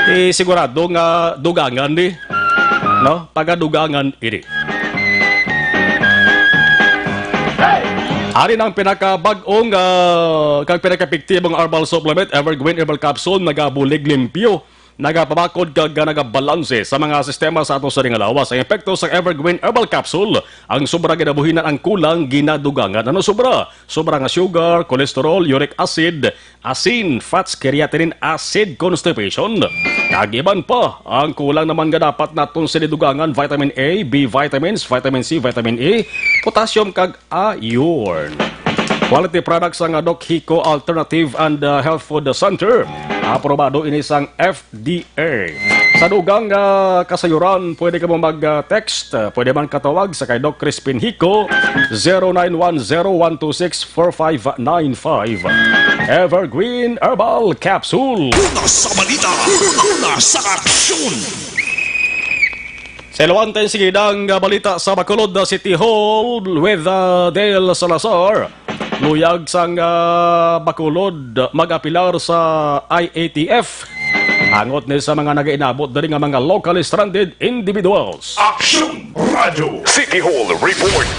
Ti sigurado nga dugangan ni, no? Pagadugangan ini. Ari na ang pinakabag-ong, ah, kag pinakaepektibong herbal supplement, Evergreen Herbal Capsule, nagabulig limpyo, nagapabakod kag nagabalanse sa mga sistema sa ato sa nga lawas. Ang epekto sa Evergreen Herbal Capsule, ang sobra ginabuhinan, ang kulang ginadugangan. Ano sobra? Sobra nga sugar, cholesterol, uric acid, asin, fats, creatinine, acid, constipation. Kag iban pa, ang kulang naman nga dapat naton sini dugangan, vitamin A, B vitamins, vitamin C, vitamin E, potassium, kag iron. Quality products sang Doc Hico Alternative and, uh, Health Food Center. Aprobado ini sang F D A. Sa dugang, ah, kasayuran, pwede kamo mag, ah, text, ah, pwede man katawag sa kay Doc Crispin Hico, zero nine one zero one two six four five nine five. Evergreen Herbal Capsule. Una sa balita, una sa aksyon. Sa iluwantay, sige, ang balita sa Bacolod City Hall with, uh, Dale Salazar. Luyag sang, uh, Bacolod mag-apilar sa I A T F. Angot ni sa mga nagainabot diri nga mga locally stranded individuals. Action Radio City Hall Report.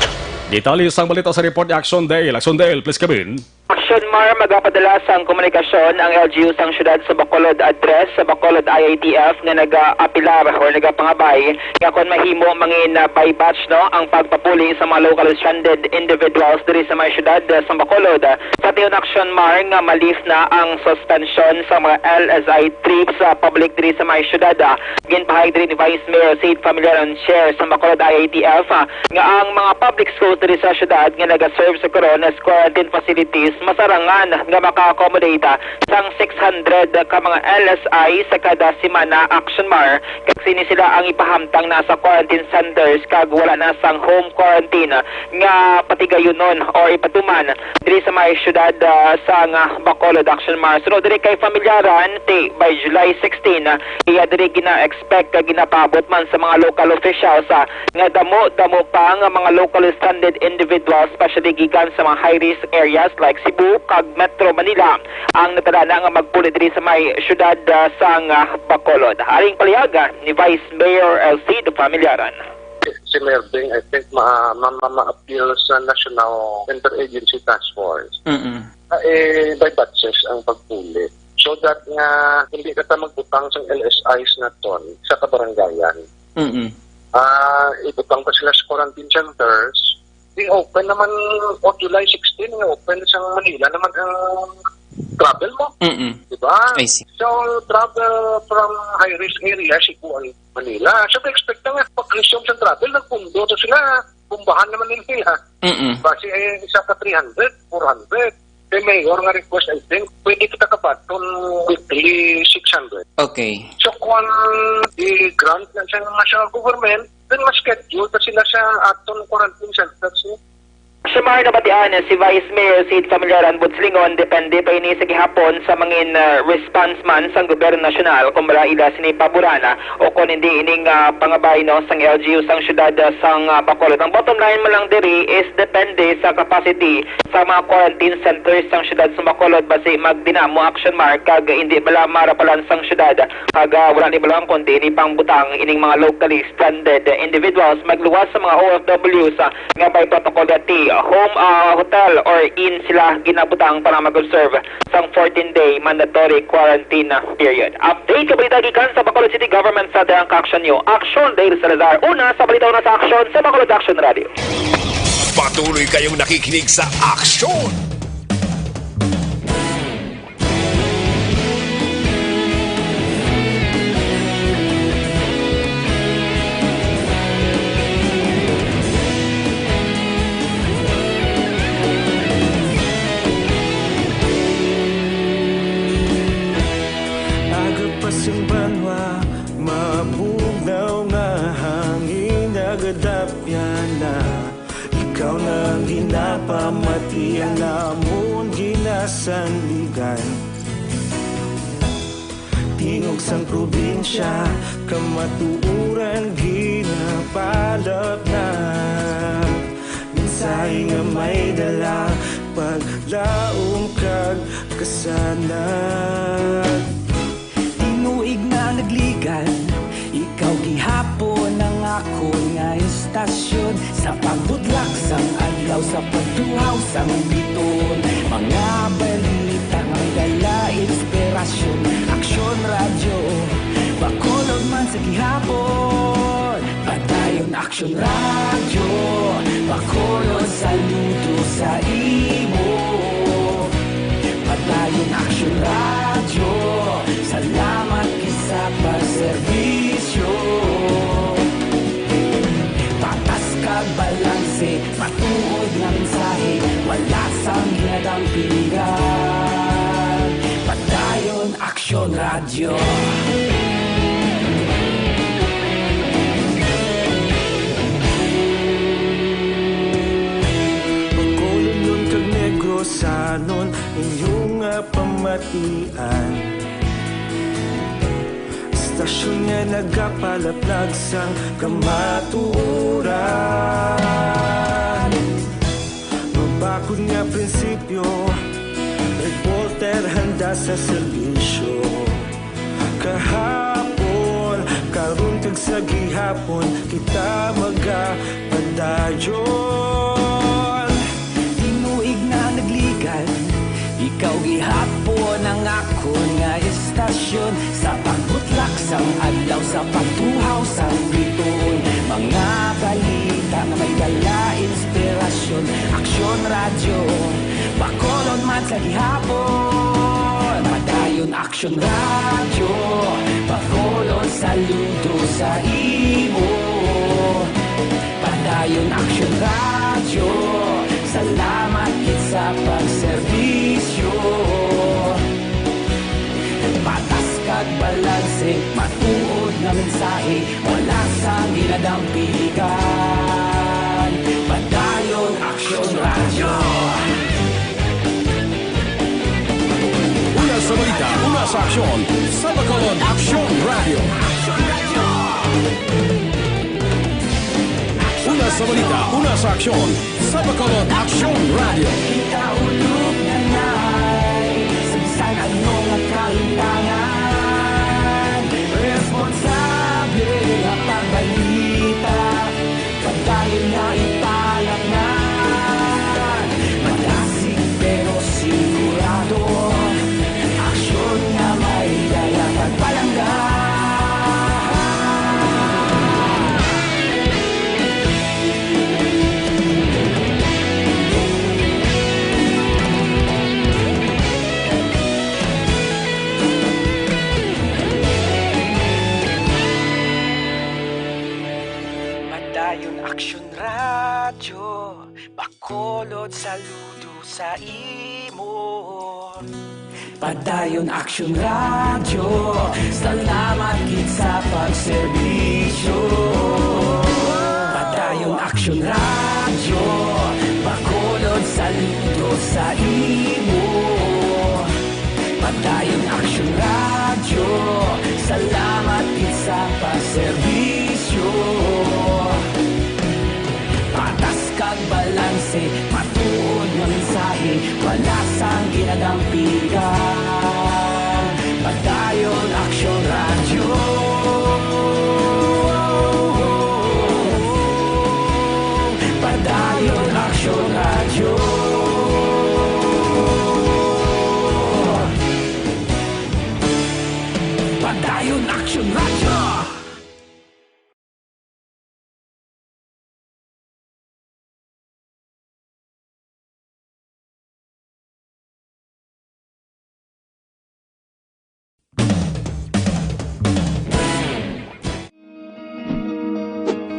Detalye sang balita sa report ni Action Dale. Action Dale, please come in. Action Mar, magapadala sang komunikasyon ang L G U sang siyudad sa Bacolod, address sa Bacolod I A T F nga nagaapilar or nagapangabay nga kon mahimo mangin, ah, by batch, no, ang pagpapuli sa mga locally stranded individuals diri sa may siyudad, ah, sa Bacolod. Sa tion, Action Mar, nga ma-lift na ang suspensyon sa mga L S I trips sa public diri sa may siyudad, ah. Ginpahayag diri ni Vice Mayor Sid Familiar, ang chair sa Bacolod I A T F, ah, nga ang mga public schools diri sa siyudad nga nagaserve sa karon as quarantine facilities mas tarangan nga maka-accommodate, ah, sang six hundred ka mga L S I sa kada semana, Action Mar, kag sini sila ang ipahamtang na sa quarantine centers kag wala na sang home quarantine, ah, nga patigayunon or ipatuman diri sa may siyudad, ah, sang, ah, Bacolod, Action Mar. Suno diri kay Familyaran, ti, by July sixteen, ah, iya diri gina-expect kag ginapaabot man sa mga local officials, ah, nga damo-damo pa nga mga locally stranded individuals, especially gikan sa mga high-risk areas like Cebu kag Metro Manila, ang natala na nga magpuli diri sa may siyudad, ah, sang, ah, Bacolod. Aring paliyaga ni Vice Mayor Elcid Familyaran. Si Mayor Bing, I think, ma-, ma-, ma-, ma-appeal sa National Interagency Task Force. Mm-mm. Ah, eh, by batches ang pagpuli. So that nga hindi ka ta magbutang sang L S Is naton sa kabarangayan. Mm-mm. Ah, ibutang pa sila sa quarantine centers. Di open naman o July sixteen nga open sa Manila naman ang travel mo. Mm-mm. Di ba? I see. So, travel from high-risk area, Cebu and Manila. So, expect na nga, pag-resume sa travel, nagpundo to sila. Bumbahan naman nila. Mm-mm. Basi, eh, isa ka three hundred, four hundred. Kay Mayor nga request, I think, pwede kita kabaton weekly six hundred. Okay. So, kung i-grant na sa national government, then mas schedule pa sila sa aton quarantine centers, eh. Sa mga nabatian, si Vice Mayor Sid Familiaran Budslingon, depende pa ini sa gihapon sa mangin, ah, response man sang gobyerno nasyonal kung bala ila sini paboran, ah, o kon hindi ining, ah, pangabay, no, sang L G U sang siyudad, ah, sang, ah, Bacolod. Ang bottom line man lang diri is depende sa capacity sa mga quarantine centers sang siyudad sang Bacolod, basi magdinamo, Action Mar, kag hindi bala marapalan sang siyudad kag, ah, wala ni bala kundi ini pangbutang ining mga locally stranded individuals magluwas sa mga O F Ws, ah, nga may protocol nga ti home, ah, hotel or inn sila ginabutang para mag-observe sang fourteen-day mandatory quarantine period. Update sa balita gikan sa Bacolod City Government Center ang ka-action nyo, Action Dale Salazar. Una sa balita, una sa aksyon sa Bacolod Action Radio. Patuloy kayong nakikinig sa Aksyon! Aga pa sing banwa, mabugnaw nga hangin nagadapyan na. Ikaw na ang ginapamati, ang amon ginasandigan. Tingog sang probinsya, kamatuoran ginapalapnag. Mensahe nga may dala, paglaom kag kasanag. Tinuig na nagligad, ikaw gihapon ang akon nga istasyon. Sa pagbutlak sang adlaw, sa pagtuhaw sang bituon, mga balita nga may dala inspirasyon. Aksyon Radyo, Bacolod man sa gihapon. Padayon Aksyon Radyo, Bacolod, saludo sa imo. Padayon Aksyon Radyo, salamat gid sa pagserbisyo. Patas kag balanse, matuod nga mensahe, wala sang ginadampingan. Padayon Aksyon Radyo. Bacolodnon kag Negrosanon, inyo nga pamatian. Istasyon nga nagapalaplag sang kamatuoran. Mabakod nga prinsipyo, reporter handa sa serbisyo. Kahapon, karon kag sa gihapon, kita magapadayon. Tinuig na nagligad, ikaw gihapon ang akon nga istasyon. Sa pagbutlak sang adlaw, sa pagtuhaw sang bituon, mga balita nga may dala inspirasyon. Aksyon Radyo, Bacolod man sa gihapon. Padayon Aksyon Radyo, Bacolod, saludo sa imo. Padayon Aksyon Radyo, salamat gid sa pagserbisyo. Wala sang ginadampigan. Padayon Aksyon Radyo. Una sa balita, una sa aksyon, sa Bacolod Aksyon Radyo. Una sa balita, una sa aksyon, sa Bacolod Aksyon Radyo. Kita ulog na nay, sa bisan ano nga kahitangan, responsable nga pagbalita, padayon nga ipalaknan. Madasig pero sigurado, aksyon nga may dala pagpalangga. Padayon Aksyon Radyo, Bacolod, saludo sa imo. Padayon Aksyon Radyo, salamat gid sa pagserbisyo. Padayon Aksyon Radyo, Bacolod, saludo sa imo. Padayon Aksyon Radyo, salamat gid sa pagserbisyo. Patas kag balanse, matuod nga mensahe, wala sang ginadampigan. Padayon Aksyon Radyo. Padayon Aksyon Radyo. Padayon Aksyon Radyo.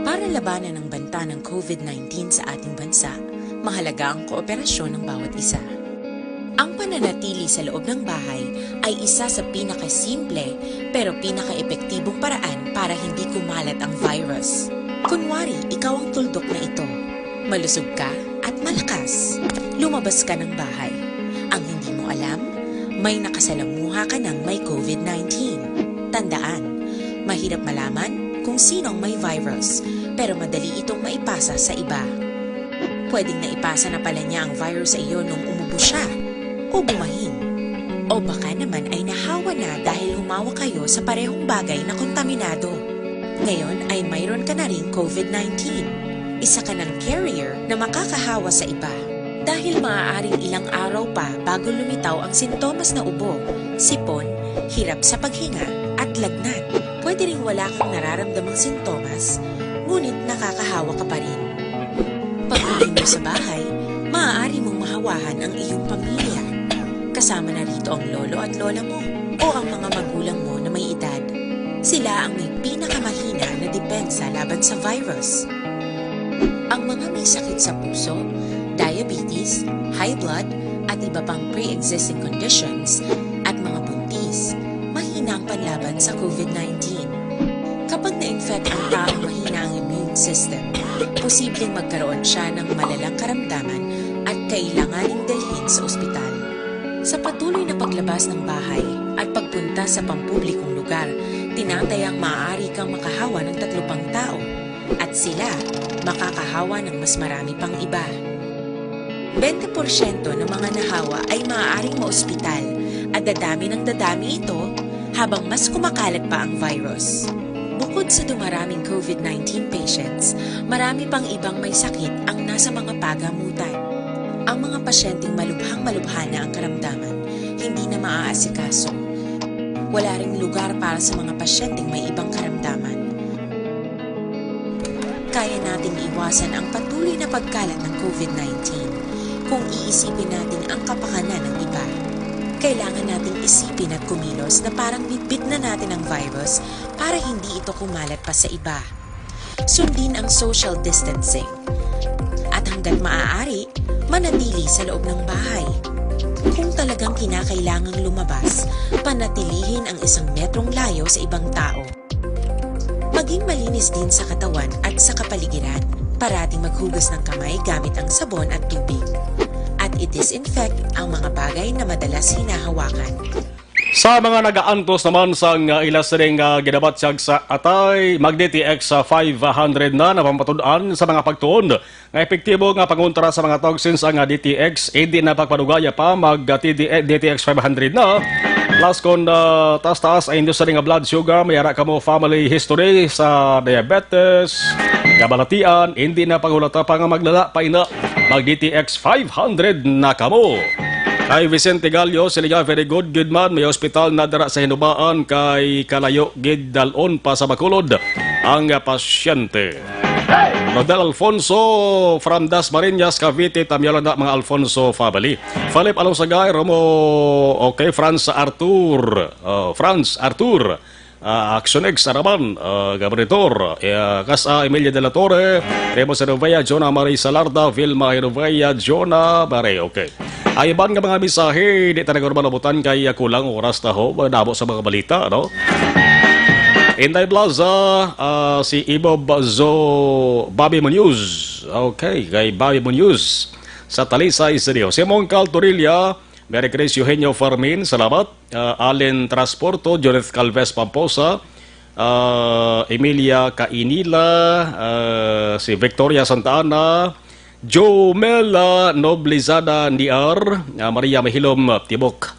Para labanan ang banta ng COVID nineteen sa ating bansa, mahalaga ang kooperasyon ng bawat isa. Ang pananatili sa loob ng bahay ay isa sa pinakasimple pero pinakaepektibong paraan para hindi kumalat ang virus. Kunwari, ikaw ang tuldok na ito. Malusog ka at malakas. Lumabas ka ng bahay. Ang hindi mo alam, may nakasalamuha ka ng may COVID nineteen. Tandaan, mahirap malaman kung sino ang may virus, pero madali itong maipasa sa iba. Pwedeng naipasa na pala niya ang virus sa iyo nung umubo siya o bumahin. O baka naman ay nahawa na dahil humawak kayo sa parehong bagay na kontaminado. Ngayon ay mayroon ka na ring COVID nineteen. Isa ka ng carrier na makakahawa sa iba. Dahil maaaring ilang araw pa bago lumitaw ang sintomas na ubo, sipon, hirap sa paghinga, at lagnat. Pwede ring wala kang nararamdamang sintomas, ngunit nakakahawa ka pa rin. Pag-uwi mo sa bahay, maaari mong mahawahan ang iyong pamilya. Kasama na rito ang lolo at lola mo o ang mga magulang mo na may edad. Sila ang may pinakamahina na depensa laban sa virus. Ang mga may sakit sa puso, diabetes, high blood, at iba pang pre-existing conditions, at mga buntis, mahina ang panlaban sa COVID nineteen. Kapag na-infect ang taong mahina ang immune system, posibleng magkaroon siya ng malalang karamdaman at kailanganing dalhin sa ospital. Sa patuloy na paglabas ng bahay at pagpunta sa pampublikong lugar, tinatayang maaari kang makahawa ng tatlo pang tao, at sila makakahawa ng mas marami pang iba. Bente porsyento ng mga nahawa ay maaaring maospital at dadami ng dadami ito habang mas kumakalat pa ang virus. Bukod sa dumaraming COVID nineteen patients, marami pang ibang may sakit ang nasa mga pagamutan. Ang mga pasyenteng malubhang-malubha na ang karamdaman, hindi na maaasikaso. Wala ring lugar para sa mga pasyenteng may ibang karamdaman. Kaya nating iwasan ang patuloy na pagkalat ng COVID nineteen kung iisipin natin ang kapakanan ng iba. Kailangan nating isipin at kumilos na parang bitbit na natin ang virus para hindi ito kumalat pa sa iba. Sundin ang social distancing. At hanggat maaari, manatili sa loob ng bahay. Kung talagang kinakailangang lumabas, panatilihin ang isang metrong layo sa ibang tao. Maging malinis din sa katawan at sa kapaligiran. Parating maghugas ng kamay gamit ang sabon at tubig. At i-disinfect ang mga bagay na madalas hinahawakan. Sa mga nagaantos naman sang, ah, ila sining, ah, ginabatyag sa atay, mag-D T X five hundred na napapatud-an sa mga pagtuon nga epektibo nga pangontra sa mga toxins ang, ah, D T X, indi na pagpadugaya pa, mag, ah, T D, eh, D T X five hundred na. Plus, kon, ah, taas-taas ang inyo sining blood sugar, may ara kamo family history sa diabetes, kabalatian, indi na paghulata pa nga maglala pa ina, mag-D T X five hundred na kamo. Kay Vicente Gallo, sila nga, "Very good, good man. May hospital na dira sa Hinubaan kay kalayo gid dalon pa sa Bacolod ang pasyente." Rodel Alfonso from Dasmariñas, Cavite, tamyaw lang na, mga Alfonso family. Philip Alonsagay, Romo, okay, Franz Artur, oh, Franz Artur, ah, Action X, Araman, ah, Gabretor, eh, kas, ah, Emilia de la Torre, Remo Senovea, Jonah Marie Salarda, Vilma Hinovea, Jonah Bare, okay. Ay, iban nga mga mensahe, di talaga naman abutan kay, ah, kulang oras ta ho, madamo sa mga balita, no? Inday Plaza, ah, si Ibo Bazo, Bobby Munoz. Okay, kay Bobby Munoz sa Talisay City. Si Mongkal Torilla, Mary Grace Eugenio Fermin, salamat. Ah, Allen Transporto, Judith Calves Pamposa, ah, Emilia Kainila, ah, si Victoria Santa Ana, Jomela Noblezada Niar, ah, Maria Mahilom, ah, Tibok,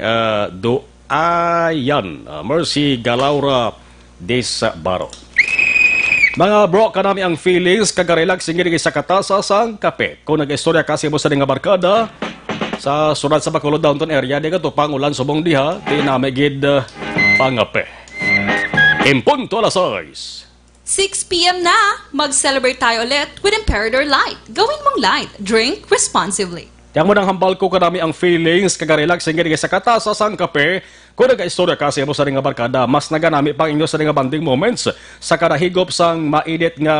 ah, Duayan, ah, Mercy Galaura Disbaro. Mga bro, kanami ang feelings, kaga-relax, sige, sige, sa katasa sang kape. Kung nag-istorya kasi mo sa nga barkada, sa surat sa Bacolod Downtown Area, di ka tupang ulan subong diha, di nami gid, ah, pangape. En punto alas sais. Six p m na! Mag-celebrate tayo ulit with Emperador Light. Gawin mong light. Drink responsibly. Kaya mo nang hambal ko kanami ang feelings, kaga-relax, sige, sige, sa katasa sang kape. Kung nag-istorya kasi mo sa nga barkada, mas naganami pang inyo sa nga bonding moments sa kada higop sang mainit nga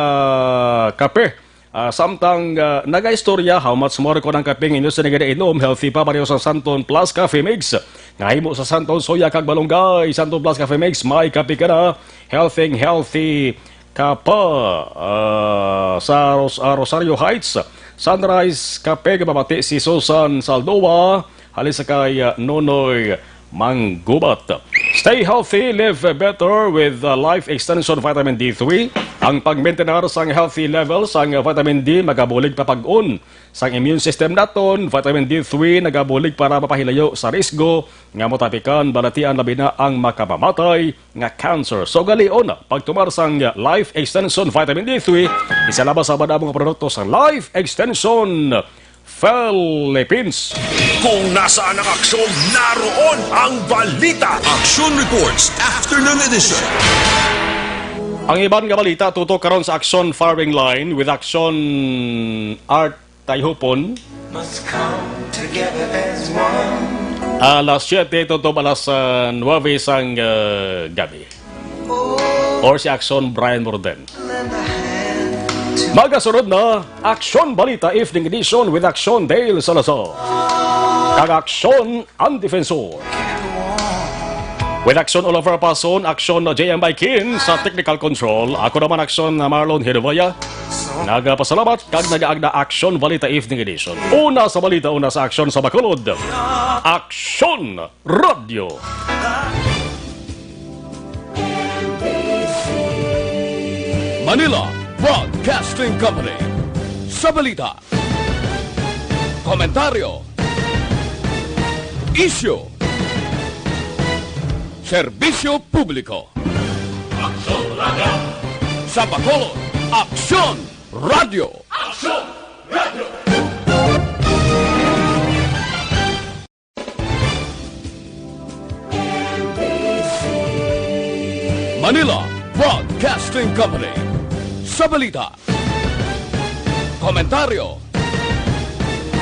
kape. Ah, samtang, ah, nagaistorya, how much more kon ang kape nga inyo sini ginainom healthy pa pareho sa Santon Plus Coffee Mix nga himo sa Santon Soya kag Malunggay. Santon Plus Coffee Mix, may kape ka na, healthy, healthy ka pa. Ah, sa Ros-, ah, Rosario Heights, Sunrise Cafe, gababati si Susan Saldoa. Halin sa kay, ah, Nonoy Manggubat. Stay healthy, live better with, uh, Life Extension Vitamin D three. Ang pagmaintenar sang healthy level sang vitamin D magabulig pa pag-on sang immune system naton. Vitamin D three nagabulig para mapahilayo sa risgo nga matapikan balatian, labi na ang makamamatay nga cancer. So, galion na pagtumar sang Life Extension Vitamin D three. Isa lamang sa madamo nga produkto sa Life Extension Philippines. Kung nasaan ang aksyon, naroon ang balita. Action Reports, Afternoon Edition. Ang iban nga balita tutok karon sa Action Firing Line with Action Art Tayhupon. Must come together as one. Alas siyete tutob alas, ah, nuwebe sang, ah, gabi. Or si Action Brian Morden. Magasunod na Action Balita Evening Edition with Action Dale Salazar kag Action Ang Defensor. With Action Oliver Pason, Action J M Baikin sa technical control. Ako naman, Action Marlon Hinovaya. Nagapasalamat kag nagaagda Action Balita Evening Edition. Una sa balita, una sa aksyon sa Bacolod. Action Radyo. Manila Broadcasting Company. Sa balita, komentaryo, isyu, serbisyo publiko. Aksyon Radyo. Sa Bacolod, Aksyon Radyo. Aksyon Radyo. Manila Broadcasting Company. Sa balita, komentaryo,